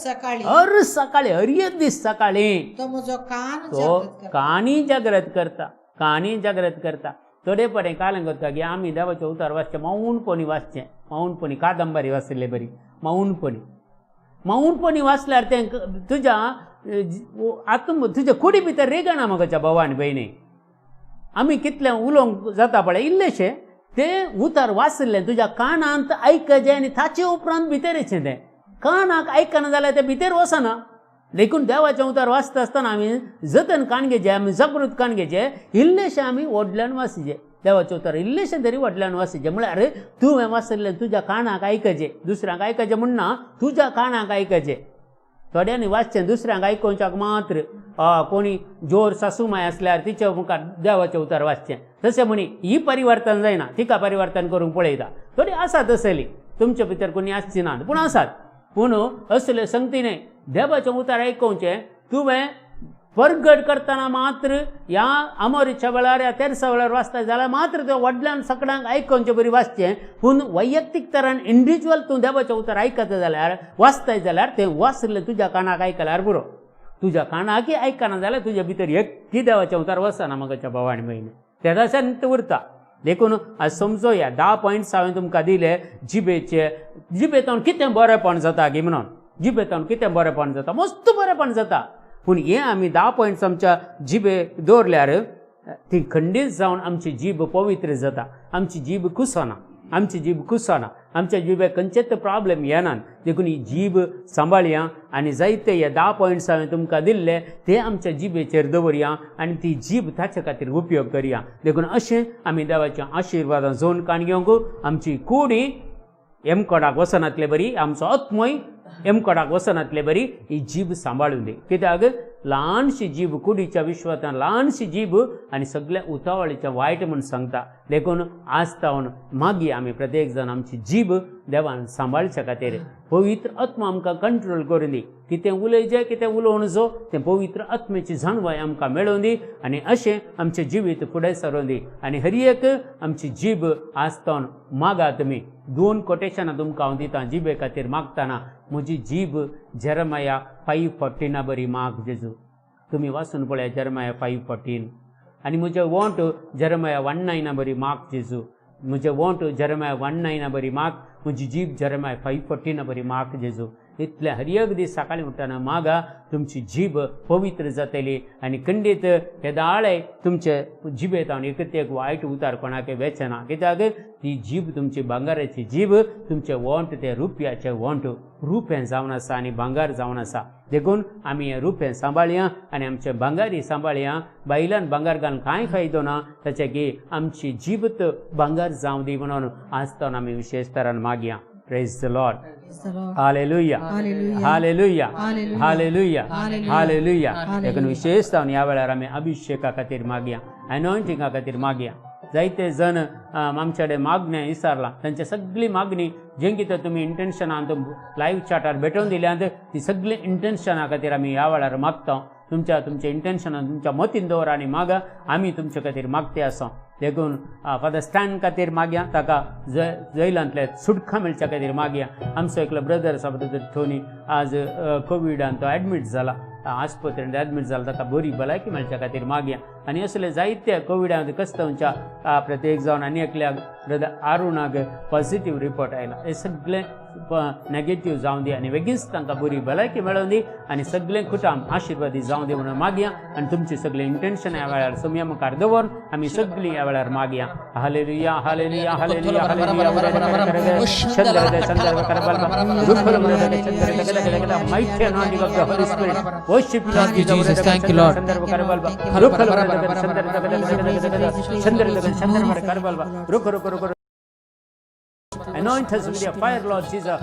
[SPEAKER 3] सकाळी, हर एक दीस सकाळी
[SPEAKER 1] तो म्हजो कान
[SPEAKER 3] तो कानी जागृत करता, कानी जागृत करता. थोडे पडे कालें करता की आमी देवाचें उतर वाचचें मौनपणी वाचचें, मौनपणी कादंबरी वाचिल्ले बरी मौनपणी, मौनपणी वाचल्यार तें तुज्या आत्म तुज्या कुडी भितर रेगना. म्हज्या भावा आनी भयणी, आमी कितलें उलोवंक जाता पळय इल्लेशें तें उतर वाचिल्लें तुज्या कानांत आयकचें आनी ताचे उपरांत भितर येचें. तें कानाक आयकना जाल्यार तें भितर वचना. देखून देवाचें उतर वाचता आसतना आमी जतन कान घेवचें, आमी जागृत कान घेवचें, इल्लेशें आमी व्हडल्यान वाचचें देवाचें उतर, इल्लेशें तरी व्हडल्यान वाचचें. म्हळ्यार तुवें वाचिल्लें तुज्या कानाक आयकचें, दुसऱ्यांक आयकचें म्हणना, तुज्या कानाक आयकचें. थोड्यांनी वाचचें दुसऱ्यांक आयकोवच्याक मात्र कोणी जोर सासूमाय आसल्यार तिच्या मुखार देवाचें उतर वाचचें तशें म्हणी ही परिवर्तन जायना, तिका परिवर्तन करूंक पळयता. थोडी आसात तसली, तुमचे भितर कोणी आसची ना पूण आसात. पूण असले संगती न्हय, देवाचें उतर आयकोवचें तुवें परगट करतना मात्र ह्या आमोरीच्या वेळार ह्या तेरसा वेळार वाचता जाल्यार मात्र तें व्हडल्यान सगळ्यांक आयकोवचे बरी वाचचें. पूण वैयक्तीक तरान इंडिविज्युअल तूं देवाचें उतर आयकता जाल्यार वाचताय जाल्यार तें वाचलें तुज्या कानाक आयकल्यार पुरो. तुज्या कानाकय आयकना जाल्यार तुज्या भितर एककी देवाचें उतर वचना म्हज्या भाव आनी भयणी, तेदाच्यान उरता. देखून आज समजोया 10 पॉयंट्स हांवें तुमकां दिले जिबेचे. जिबेंतल्यान कितें बरेंपण जाता गी म्हणून, जिबेंतल्यान कितें बरेंपण जाता, मस्त बरेंपण जाता. पूण हें आमी 10 पॉयंट्स आमच्या जिबे दवरल्यार ती खंडीत जावन आमची जीब पवित्र जाता, आमची जीब कुसना, आमची जीब कुसना, आमच्या जिबेक खंयचेच प्रॉब्लेम येनात. देखून ही जीब सांबाळया आनी जायते हे 10 पॉयंट्स हांवें तुमकां दिल्ले ते आमच्या जिबेचेर दवरया आनी ती जीब ताचे खातीर उपयोग करया. देखून अशें आमी देवाच्या आशिर्वादान जोन काण घेवंक आमची कुडी एमकोडाक वचनातले बरी, आमचो आत्मय एमकोडाक वचनातले बरी ही जीब सांबाळून दी. कित्याक ल्हानशी जीब कुडीच्या विश्वांतल्यान ल्हानशी जीब आनी सगळ्या उतावळीच्या वायट म्हूण सांगता. देखून आज तावन मागीर आमी प्रत्येक जाण आमची जीब देवान सांबाळच्या खातीर पवित्र आत्मा आमकां कंट्रोल करून दी. कितें उलयचें कितें उलोवंक जो तें पवित्र आत्म्याची जाणवाय आमकां मेळोवन दी आनी अशें आमचें जिवीत फुडें सरोवन दी. आनी हर एक आमची जीब आज तावन मागा. तुमी 2 कोटेशनां तुमकां हांव दितां जिबे खातीर मागतना. म्हजी जीब जेरमाया 5:14 बरी माग जेजू, तुमी वाचून पळया जेरमाया 5:14. आनी म्हजे वोंट जेरमाया 1:9 बरी माग जेजू, म्हजे वोंट जेरमाया 1:9 बरी माग, म्हजी जीब जेरमाया 5:14 बरी माग जेजू. इतले हर एक दीस सकाळीं उठ्ठना मागा, तुमची जीब पवित्र जातली आनी खंडीत हेदाळे तुमचे जिबेंत एक एक वायट उतार कोणाक वेचना. कित्याक ती जीब तुमची भांगाराची जीब, तुमचे वोंट ते रुपयाचे वोंट रुपें जावन आसा आनी भांगार जावन आसा. देखून आमी हें रुपें सांबाळया आनी आमचें भांगारी सांबाळया. बायलान भांगार घालून कांय फायदो ना, ताचे की आमची जीब भांगार जावं दी म्हणून आज तावन आमी विशेश तरान मागया. Praise the Lord. Hallelujah, hallelujah, hallelujah, hallelujah. देखून विशेश जावन ह्या वेळार आमी अभिषेका खातीर मागया, अनॉयंटिंगा खातीर मागया. जायते जण आमचे कडेन मागणें विचारलां, तांची सगळी मागणी जें कितें तुमी इंटेन्शनान लायव्ह चाटार भेटोवन दिल्यांत ती सगळी इंटेन्शना खातीर आमी ह्या वेळार मागता. तुमच्या तुमच्या इंटेन्शनान तुमच्या मतीन दवर आनी मागा, आमी तुमचे खातीर मागते आसा. देखून फादर स्टॅन खातीर मागया, ताका जैलांतले सुटका मेळच्या खातीर मागया. आमचो एकलो ब्रदर आसा, ब्रदर टोनी, आज कोविडान तो एडमीट जाला, आस्पत्रेंत एडमीट जाला, ताका बरी भलायकी मेळच्या खातीर मागया. आनी असले जायते कोविडांत क्रिस्तांवच्या प्रत्येक जावन आनी एकल्याक ब्रदर आरुणाक पॉझिटीव रिपोर्ट आयला, हे सगळे नेगेटीव जावं दी आनी बेगीनच तांकां बरी भलायकी मेळोवन दी आनी सगळें कुटाम आशिर्वादी जावं दी म्हणून मागया. आनी तुमचें सगळें इंटेन्शन ह्या वेळार सोमया मुखार दवरून आमी सगळीं ह्या वेळार मागया. Hallelujah, hallelujah, hallelujah, hallelujah.
[SPEAKER 2] Thank you, Jesus. Thank you, Lord.
[SPEAKER 3] Anoint us with your fire, Lord Jesus.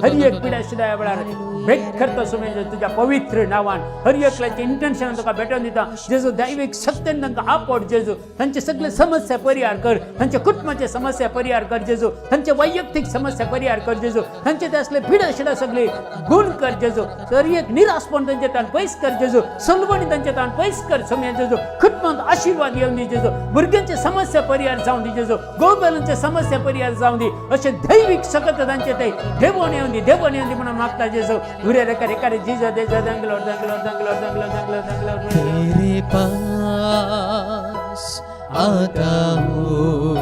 [SPEAKER 3] हर एक पिढ्या सुद्धा या वेळार भेट करता सुमे तुझ्या पवित्र नावान हर एकल्याचे इंटेन्शन तुका भेटोवन दिता जेजू. दैवीक सत्तेन तांकां आपट जेजू, तांचे सगळे समस्या परिहार कर, तांच्या कुटुंबाचे समस्या परिहार कर जेजू, तांचे वैयक्तीक समस्या परिहार कर जेजू, तांचे ते असले पिढ्या शिड्या सगळे गुण कर जेजू. हर एक निराशपण तांचे ताण पयस कर जेजू, सलवणी तांचे ताण पयस कर सोम्या जेजू. कुटुंबांत आशिर्वाद येवन दी जेजू, भुरग्यांचे समस्या परिहार जावं दी जेजू, गोबेलांचे समस्या परिहार जावं दी. अशें दैवीक शकत तांचे ते देवण येवन दी, देवण येवन दी म्हणून मागता जेजू. उरे रेका रेका रे जिजा देजा दंगलोर दंगलोर दंगलोर दंगलोर दंगलोर दंगलोर.
[SPEAKER 2] तेरे पास आता हूँ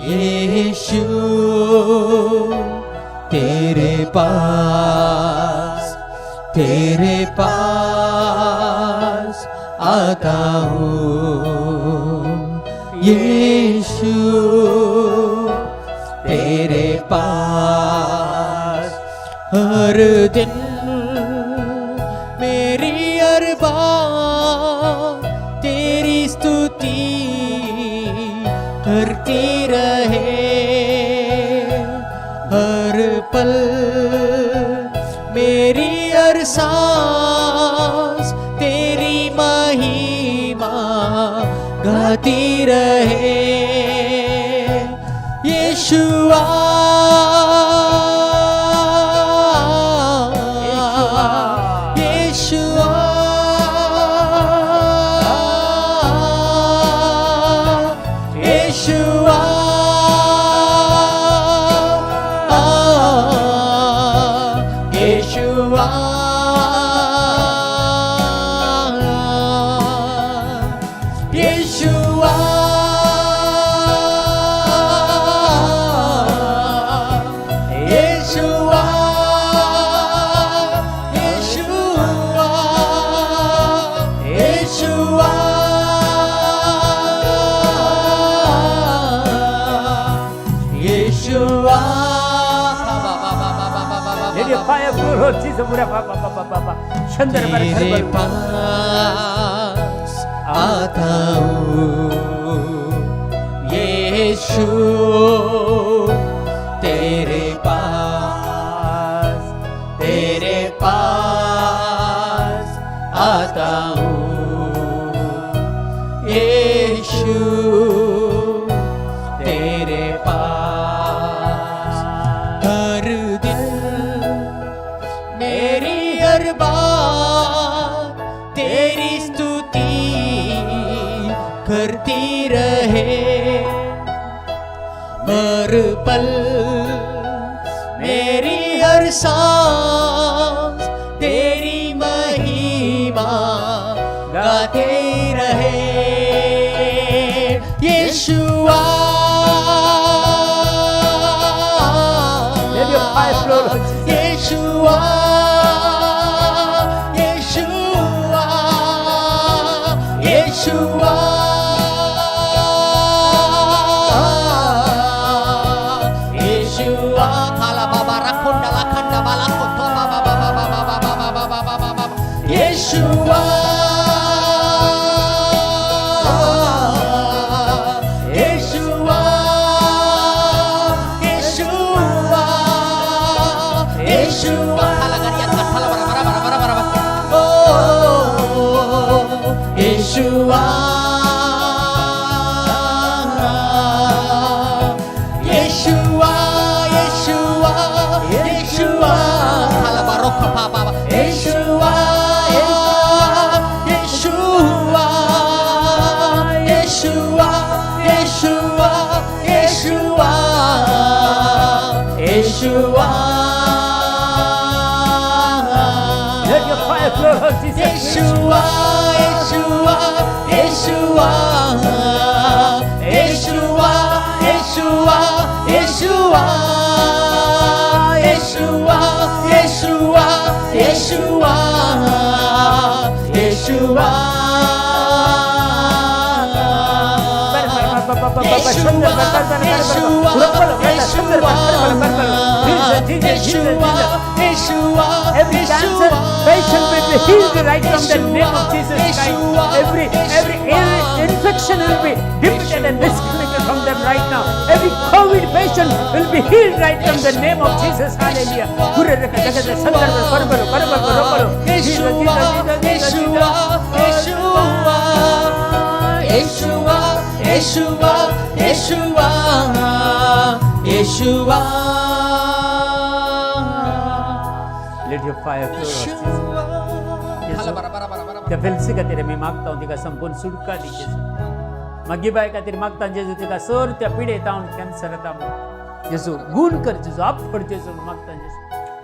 [SPEAKER 2] यीशु, तेरे पास, तेरे पास आता हूँ यीशु, तेरे पास. हर दिन मेरी अरबाब तेरी स्तुति करती रहे, हर पल गाती रहे यीशुआ यीशुआ यीशुआ यीशुआ यीशुआ यीशुआ यीशुआ यीशुआ यीशुआ
[SPEAKER 3] Let your fire flow, Lord Jesus. Chandra bara
[SPEAKER 2] तेरे
[SPEAKER 3] kar
[SPEAKER 2] पास आता हूँ यीशु तेरे पास तेरे पास आता हूँ यीशु तेरे पास हर दिन मेरी हर बात तेरी स्तुति करती रहे हर पल मेरी हर सांस तेरी महिमा गाते रहे यीशुआ
[SPEAKER 3] Let your fire flow, Lord Jesus.
[SPEAKER 2] Yeshua Yeshua Yeshua Yeshua काला बाबा रखोंडा लाखंडा बाला कोतो बाबा बाबा बाबा बाबा बाबा बाबा बाबा यीशुआ यीशुआ यीशुआ यीशुआ काला गरिया कठाला बरा बरा बरा बरा बरा ओ यीशुआ यीशुआ यीशुआ यीशुआ काला बारोका पा बाबा यीशुआ यीशुआ यीशुआ यीशुआ यीशुआ यीशुआ
[SPEAKER 3] Let your fire flow, Lord Jesus.
[SPEAKER 2] Yeshua, Yeshua, Yeshua, Yeshua, Yeshua, Yeshua, Yeshua, Yeshua, Yeshua, Yeshua. Yeshua, Yeshua, Yeshua, Yeshua,
[SPEAKER 3] Every cancer patient will be healed right from the name of Jesus Christ. Every infection will be defeated and disconnected from them right now. Every COVID patient will be healed right from the name of Jesus. Hallelujah.
[SPEAKER 2] Yeshua, Yeshua, Yeshua, Yeshua, Yeshua, Yeshua, Yeshua.
[SPEAKER 3] Let your fire flow, Lord Jesus. त्या फेल्सी खातीर आमी मागता तिका संपूर्ण सुटका दी जेजू. मागीर बाय खातीर मागता जेजू, तिका सर त्या पिडेत हांव कॅन्सर येता जेजू, गूण कर जेजू, आपड जेजू मागता जेजू.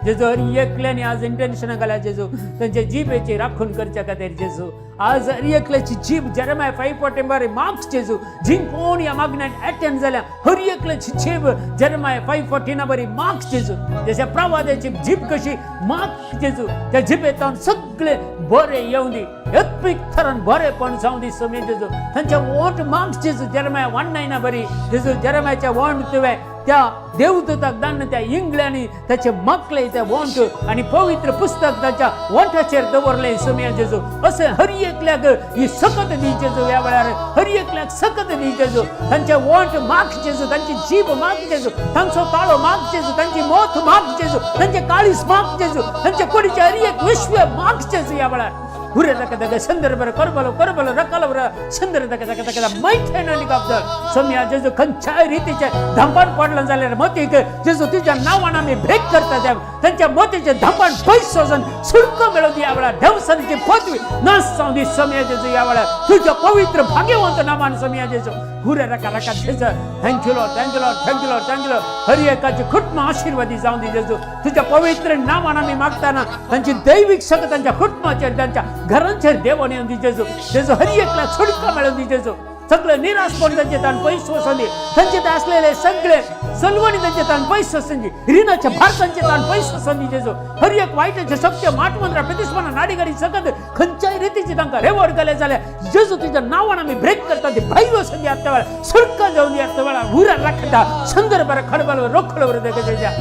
[SPEAKER 3] जेजू, हर एकल्यानी आज इंटेन्शनां घाल्या जेजू, तांचे जिबेची राखून करच्या खातीर जेजू. आज हर एकल्याची जीब जेरेमाय 5:14 बरे मार्क्स जेजू. जी कोण ह्या मागण्याक एटेंड जाल्या, हर एकल्याची जीब जेरेमाय 5:14 बरी मार्क्स जेजू. जशे प्रवादाची जीब कशी मार्क्स जेजू, त्या जिबेतावन सगळे बरे येवं दी, आत्मीक थरान बरेपण जावं दी समी जेजू. तांचे वोंट मार्क्स जेजू, जेरेमाय 1:9 बरी जेजू. जेरेमायच्या वोंट तुवें त्या देवदूताक धाडून त्या इंग्ल्यांनी ताचे माकले ते वोंट आनी पवित्र पुस्तक ताच्या वोंठाचेर दवरलें समिया जेजू. अशें हर एकल्याक ही सकत दी जेजू. ह्या वेळार हर एकल्याक सकत दी जेजू. तांचे वोंट माग जेजू, तांची जीब माग जेजू, तांचो ताळो माग जेजू, तांची मोत माग जेजू, तांचे काळीस माग जेजू, तांचे कुडीचे हर एक विश्व माग जेजू ह्या वेळार. हुरे दक दक संदर्भ करबलो करबलो रकलवर संदर्भ दक दक दक mighty anointing of the Saumya जेजू. खंयच्याय रितीचे धंपण पडलं जाल्यार मतीक जेजू तुझ्या नांवान आमी भेट करता. देव, त्यांच्या मतीचे धंपण पयस वचून सुटको मेळोवन दी. ह्या वेळार देवसनाची पदवी नाश जावं दी सोम्या जेजू. ह्या वेळार तुझ्या पवित्र भाग्यवंत नामान सोम्या जेजू. हुरे रका रका जेजू. Thank you Lord, thank you Lord, thank you Lord, thank you Lord. हर एकाची कुटुंब आशीर्वादी जावं दी जेजू. तुझ्या पवित्र नामान आमी मागताना त्यांची दैविक शक्त त्यांच्या कुटुंबाचेर, त्यांच्या घरांचेर देवान येवन दी जेजू. जेजू, हर एकला सुटका मेळोवन दी जेजू. सगळे निराशपण त्यांचे ताण पयस वचून दी. त्यांचे ते असलेले सगळे सलवणी त्यांचे ताण पयस वचून दी. रिणाचे भार त्यांचे ताण पयस वचून दी जेजू. हर एक वायटाचे शक्य माटमंत्रा प्रतिस्पना नाडीगाडी सकत खंयच्याय रितीची तांकां रेवड केले जाल्यार जेजू तुझ्या नांवान आमी ब्रेक करता. ती भायर वचून दी आत्ता वेळार. सुटका जावन दी आत्ता वेळार. उरा राखता संदर्भ खडबल रोखडवर तेच्या.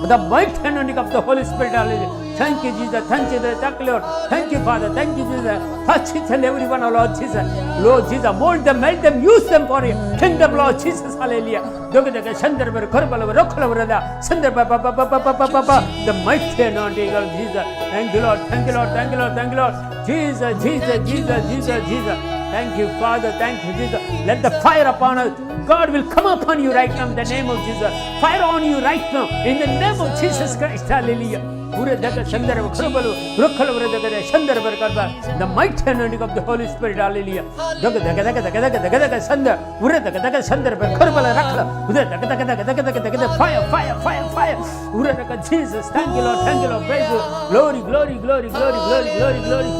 [SPEAKER 3] The mighty anointing of the Holy Spirit. Hallelujah. Thank you, Jesus. Thank you, thank you, Lord. Thank you, Father. Thank you, Jesus. Touch each and every one, Lord Jesus. Lord Jesus, mold them, melt them, use them for your kingdom, Lord Jesus. Hallelujah. ದೊಗದಗ ಸಂದರ್ಭ ಕೊರಬಲವ ರೊಕ್ಕಲವರದ ಸಂದರ್ಭ ಪ ಪ ಪ ಪ ಪ ಪ ಪ. The mighty anointing of Jesus. Thank you, Lord. Thank you, Lord. Thank you, Lord. Thank you, Lord. Jesus, Jesus, Jesus, Jesus, Jesus. Thank you, Father. Thank you, Jesus. Let the fire upon us. God will come upon you right now in the name of Jesus. Fire on you right now in the name of Jesus Christ. Hallelujah. पूरे जगह संदर्भ खरबलो रुखलो जगह संदर्भ करबा. The mighty anointing of the Holy Spirit. Hallelujah. जग जग जग जग जग जग जग संदर्भ उरे जग जग संदर्भ खरबल रखल उरे जग जग जग जग जग जग. Fire, fire, fire, fire. उरे जग. Jesus, thank you, Lord. Thank you, Lord. Praise you. Glory, glory, glory, glory, glory, glory, glory.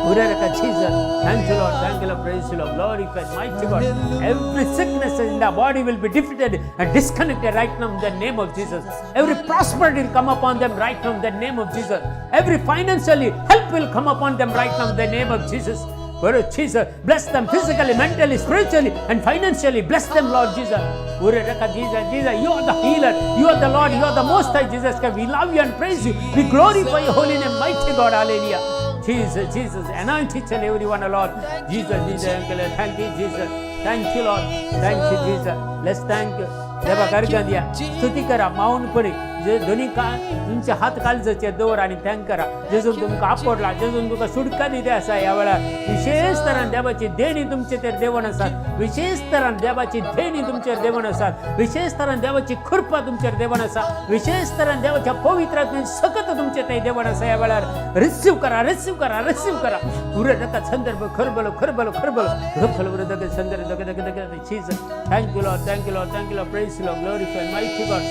[SPEAKER 3] Uraraka Jesus. Thank you, Lord. Thank you, Lord. Praise you, Lord. Glorified, mighty God. Every sickness in the body will be defeated and disconnected right now in the name of Jesus. Every prosperity will come upon them right now in the name of Jesus. Every financially help will come upon them right now in the name of Jesus. Lord Jesus, bless them physically, mentally, spiritually, and financially. Bless them, Lord Jesus. Uraraka Jesus, Jesus, you are the healer. You are the Lord. You are the Most High Jesus Christ. We love you and praise you. We glorify your holy name, mighty God. Hallelujah. Jesus, Jesus, anoint each and every one, Lord. Jesus, Jesus, uncle. Thank you, Jesus. Thank you, Lord. Thank you, Jesus. Let's thank you. देवा अर्घ स्तुती करा मौनपणे. जे दोन्ही का तुमचे हात काळजाचेर दवर आणि thank करा. जेजून तुमकां आपडला, जेजून तुमकां सुटका दिते आसा. ह्या वेळार विशेष तरान देवाची देणी तुमचे तर देवण आसात. विशेष तरान देवाची देणी तुमचेर देवण आसात. विशेष तरान देवाची कृपा तुमचेर देवण आसा. विशेष तरान देवाच्या पवित्र सकत तुमचे ते देवण आसा. ह्या वेळार रिसीव करा, रिसीव करा, रिसीव करा. उरे नका संदर्भ खरबलो खरबलो खरबलो रखल उरे दग संदर्भ दग दग दग. Jesus, thank you, Lord. Thank you, Lord. Thank you, Lord. Praise Lord. Glorify, mighty God.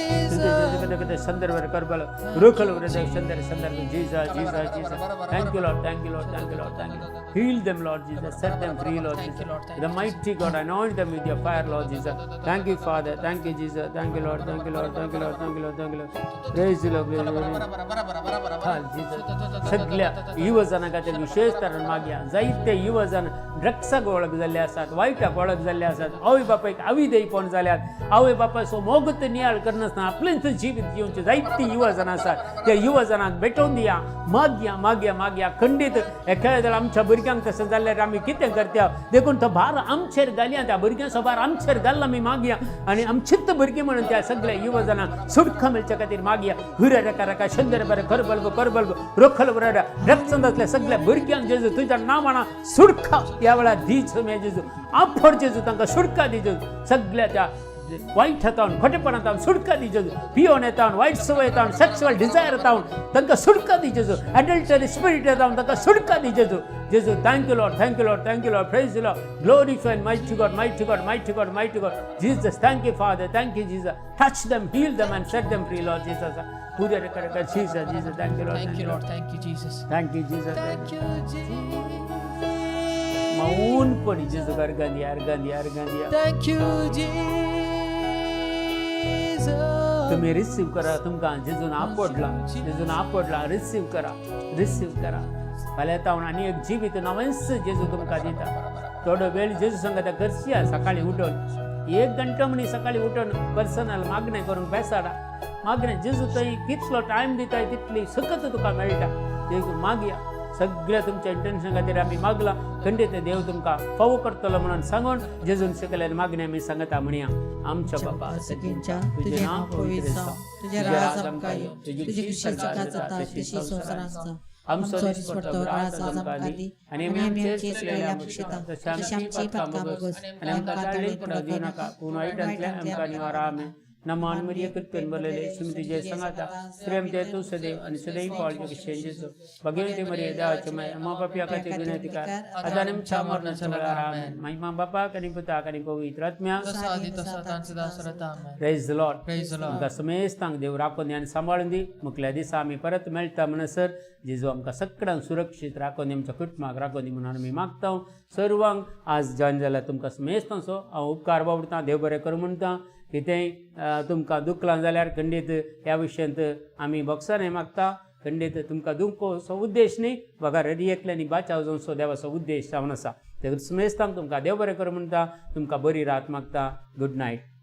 [SPEAKER 3] दग दग संदर्भ करबलो रखल उरे दग संदर्भ संदर्भ. Jesus, Jesus, Jesus, thank you, Lord. Thank you, Lord. Thank you, Lord. Thank you. Heal them, Lord Jesus. Set them free, Lord Jesus. The mighty God, anoint them with your fire, Lord Jesus. Thank you, Father. Thank you, Jesus. Thank you, Lord. Thank you, Lord. Thank you, Lord. Thank you, Lord. Thank you, Lord. Praise you, Lord. हा Jesus. सगळ्या युवजना खातीर विशेष तरान मागया. जायते युवजन ड्रग्साक वळख जाल्ले आसात, वायटाक वळख जाल्ले आसात, आवय बापायक अविधेयपण जाल्यात, आवय बापायचो मोगत नियाळ करनासतना आपलेंच जिवीत जिवचे जायते युवजन आसात. त्या युवजनांक भेटोवन दिया. मागया, मागया, मागया. खंडीत एखाद्या वेळार आमच्या भुरग्यांक तशें जाल्यार आमी कितें करता? देखून तो भार आमचेर घालया. त्या भुरग्यांचो भार आमचेर घालला आमी मागया आनी आमचीच भुरगीं म्हणून त्या सगळ्या युवजनांक सुटका मेळच्या खातीर मागया. हुरे रका रका शंदर बरें करबल करबल रोखल बरं. ड्रग्सान असल्या सगळ्या भुरग्यांक जेजू तुझ्या नावाना सुटका ह्या वेळार दीच जेजू. आफड जेजू, तांकां सुटका दी जेजू. सगळ्या त्या वायट हातावन, खोटेपणा जावन सुटका दी जेजू. पियोन येतावन, वायट सवय येतावन, सेक्सुअल डिझायर येतावन तांकां सुटका दी जेजू. अडल्टरी स्पिरिट येतावन तांकां सुटका दी जेजू. जेजू, thank you, Lord. Thank you, Lord. Thank you, Lord. Praise Lord. Glorify, mighty God, mighty God, mighty God, mighty God. Jesus, thank you, Father. Thank you, Jesus. Touch them, heal them and set them free, Lord Jesus. पूरे कर. Jesus, Jesus, thank you, Lord.
[SPEAKER 2] Thank you, Lord. Thank you, Jesus.
[SPEAKER 3] Thank you, Jesus.
[SPEAKER 2] Thank you, Jesus.
[SPEAKER 3] मौनपणे जेजू अर्घ दिया, अर्घ दिया, अर्घ दिया.
[SPEAKER 2] Thank you, Jesus.
[SPEAKER 3] तुम्ही रिसीव करा. तुमकां जेजून आपडला, जेजून आपडला. रिसीव करा, रिसीव करा. फाल्यां तावन आनी एक जिवीत नवेंच जेजू तुमकां दिता. थोडो वेळ जेजू संगता करसिया. सकाळी उठून एक घंटो म्हणी सकाळी उठून पर्सनल मागणें करूंक बेसाडा. मागणें जेजू थंय कितलो टायम दिताय तितली सकत तुका मेळटा. जेजू मागया. सगळ्या तुमच्या इंटेन्शन खातीर आमी मागला. खंडीत देव तुमकां फावो करतलो म्हणून सांगून जेजून शिकल्यान मागणें आमी सांगता. म्हणया, आमच्या बापा
[SPEAKER 1] सगळींच्या, तुझे नाव पवित्र जावं, तुझे राज आमकां येवं, तुजी इच्छा स्वर्गात जाता तशी संवसारांत जावं.
[SPEAKER 3] आमचो दिसपडतो रास आज आमकां दी आनी आमी आमचे चुकलेले आमकां तशें आमची पातकां भोगोस आनी आमकां ताळेन पडो दिवं नाका, पूण वायटांतल्या आमकां निवारा. आमेन. नमान मरिये, कृपेन भरलेले, सुमी तुजे संगाता, स्त्री आमचे तूं सदैव आनी सदैव पावलचे क्रिश्चनचो. भगवती मरिये, देवाचे माय, अम्मा पापया खातीर विनंती कर, आतां आनी आमच्या मरणाच्या वेळार. आमेन. महिमा बापाक आनी पुताक आनी पवित्र आत्म्याक.
[SPEAKER 2] तसो आदी तसो आतां सदां सरता. आमेन.
[SPEAKER 3] Praise the Lord.
[SPEAKER 2] Praise the Lord.
[SPEAKER 3] तुमकां समेस्तांक देव राखून दी आनी सांबाळून दी. मुखल्या दिसा आमी परत मेळटा म्हणसर जेजू आमकां सगळ्यांक सुरक्षीत राखून दी, आमच्या कुटुंबाक राखून दी म्हणून आमी मागता. सर्वांक आज जॉयन जाल्यार तुमकां समेस्तांचो हांव उपकार बावडटा. देव बरें करूं म्हणटा. कितेंय तुमकां दुखलां जाल्यार खंडीत ह्या विशयांत आमी बोगसाणें मागता. खंडीत तुमकां दुखोवचो उद्देश न्ही, बगर एकल्यांनी बाचाव जावचो देवाचो उद्देश जावन आसा. ते समेस्तांक तुमकां देव बरें करूं म्हणटा. तुमकां बरी रात मागता. Good night.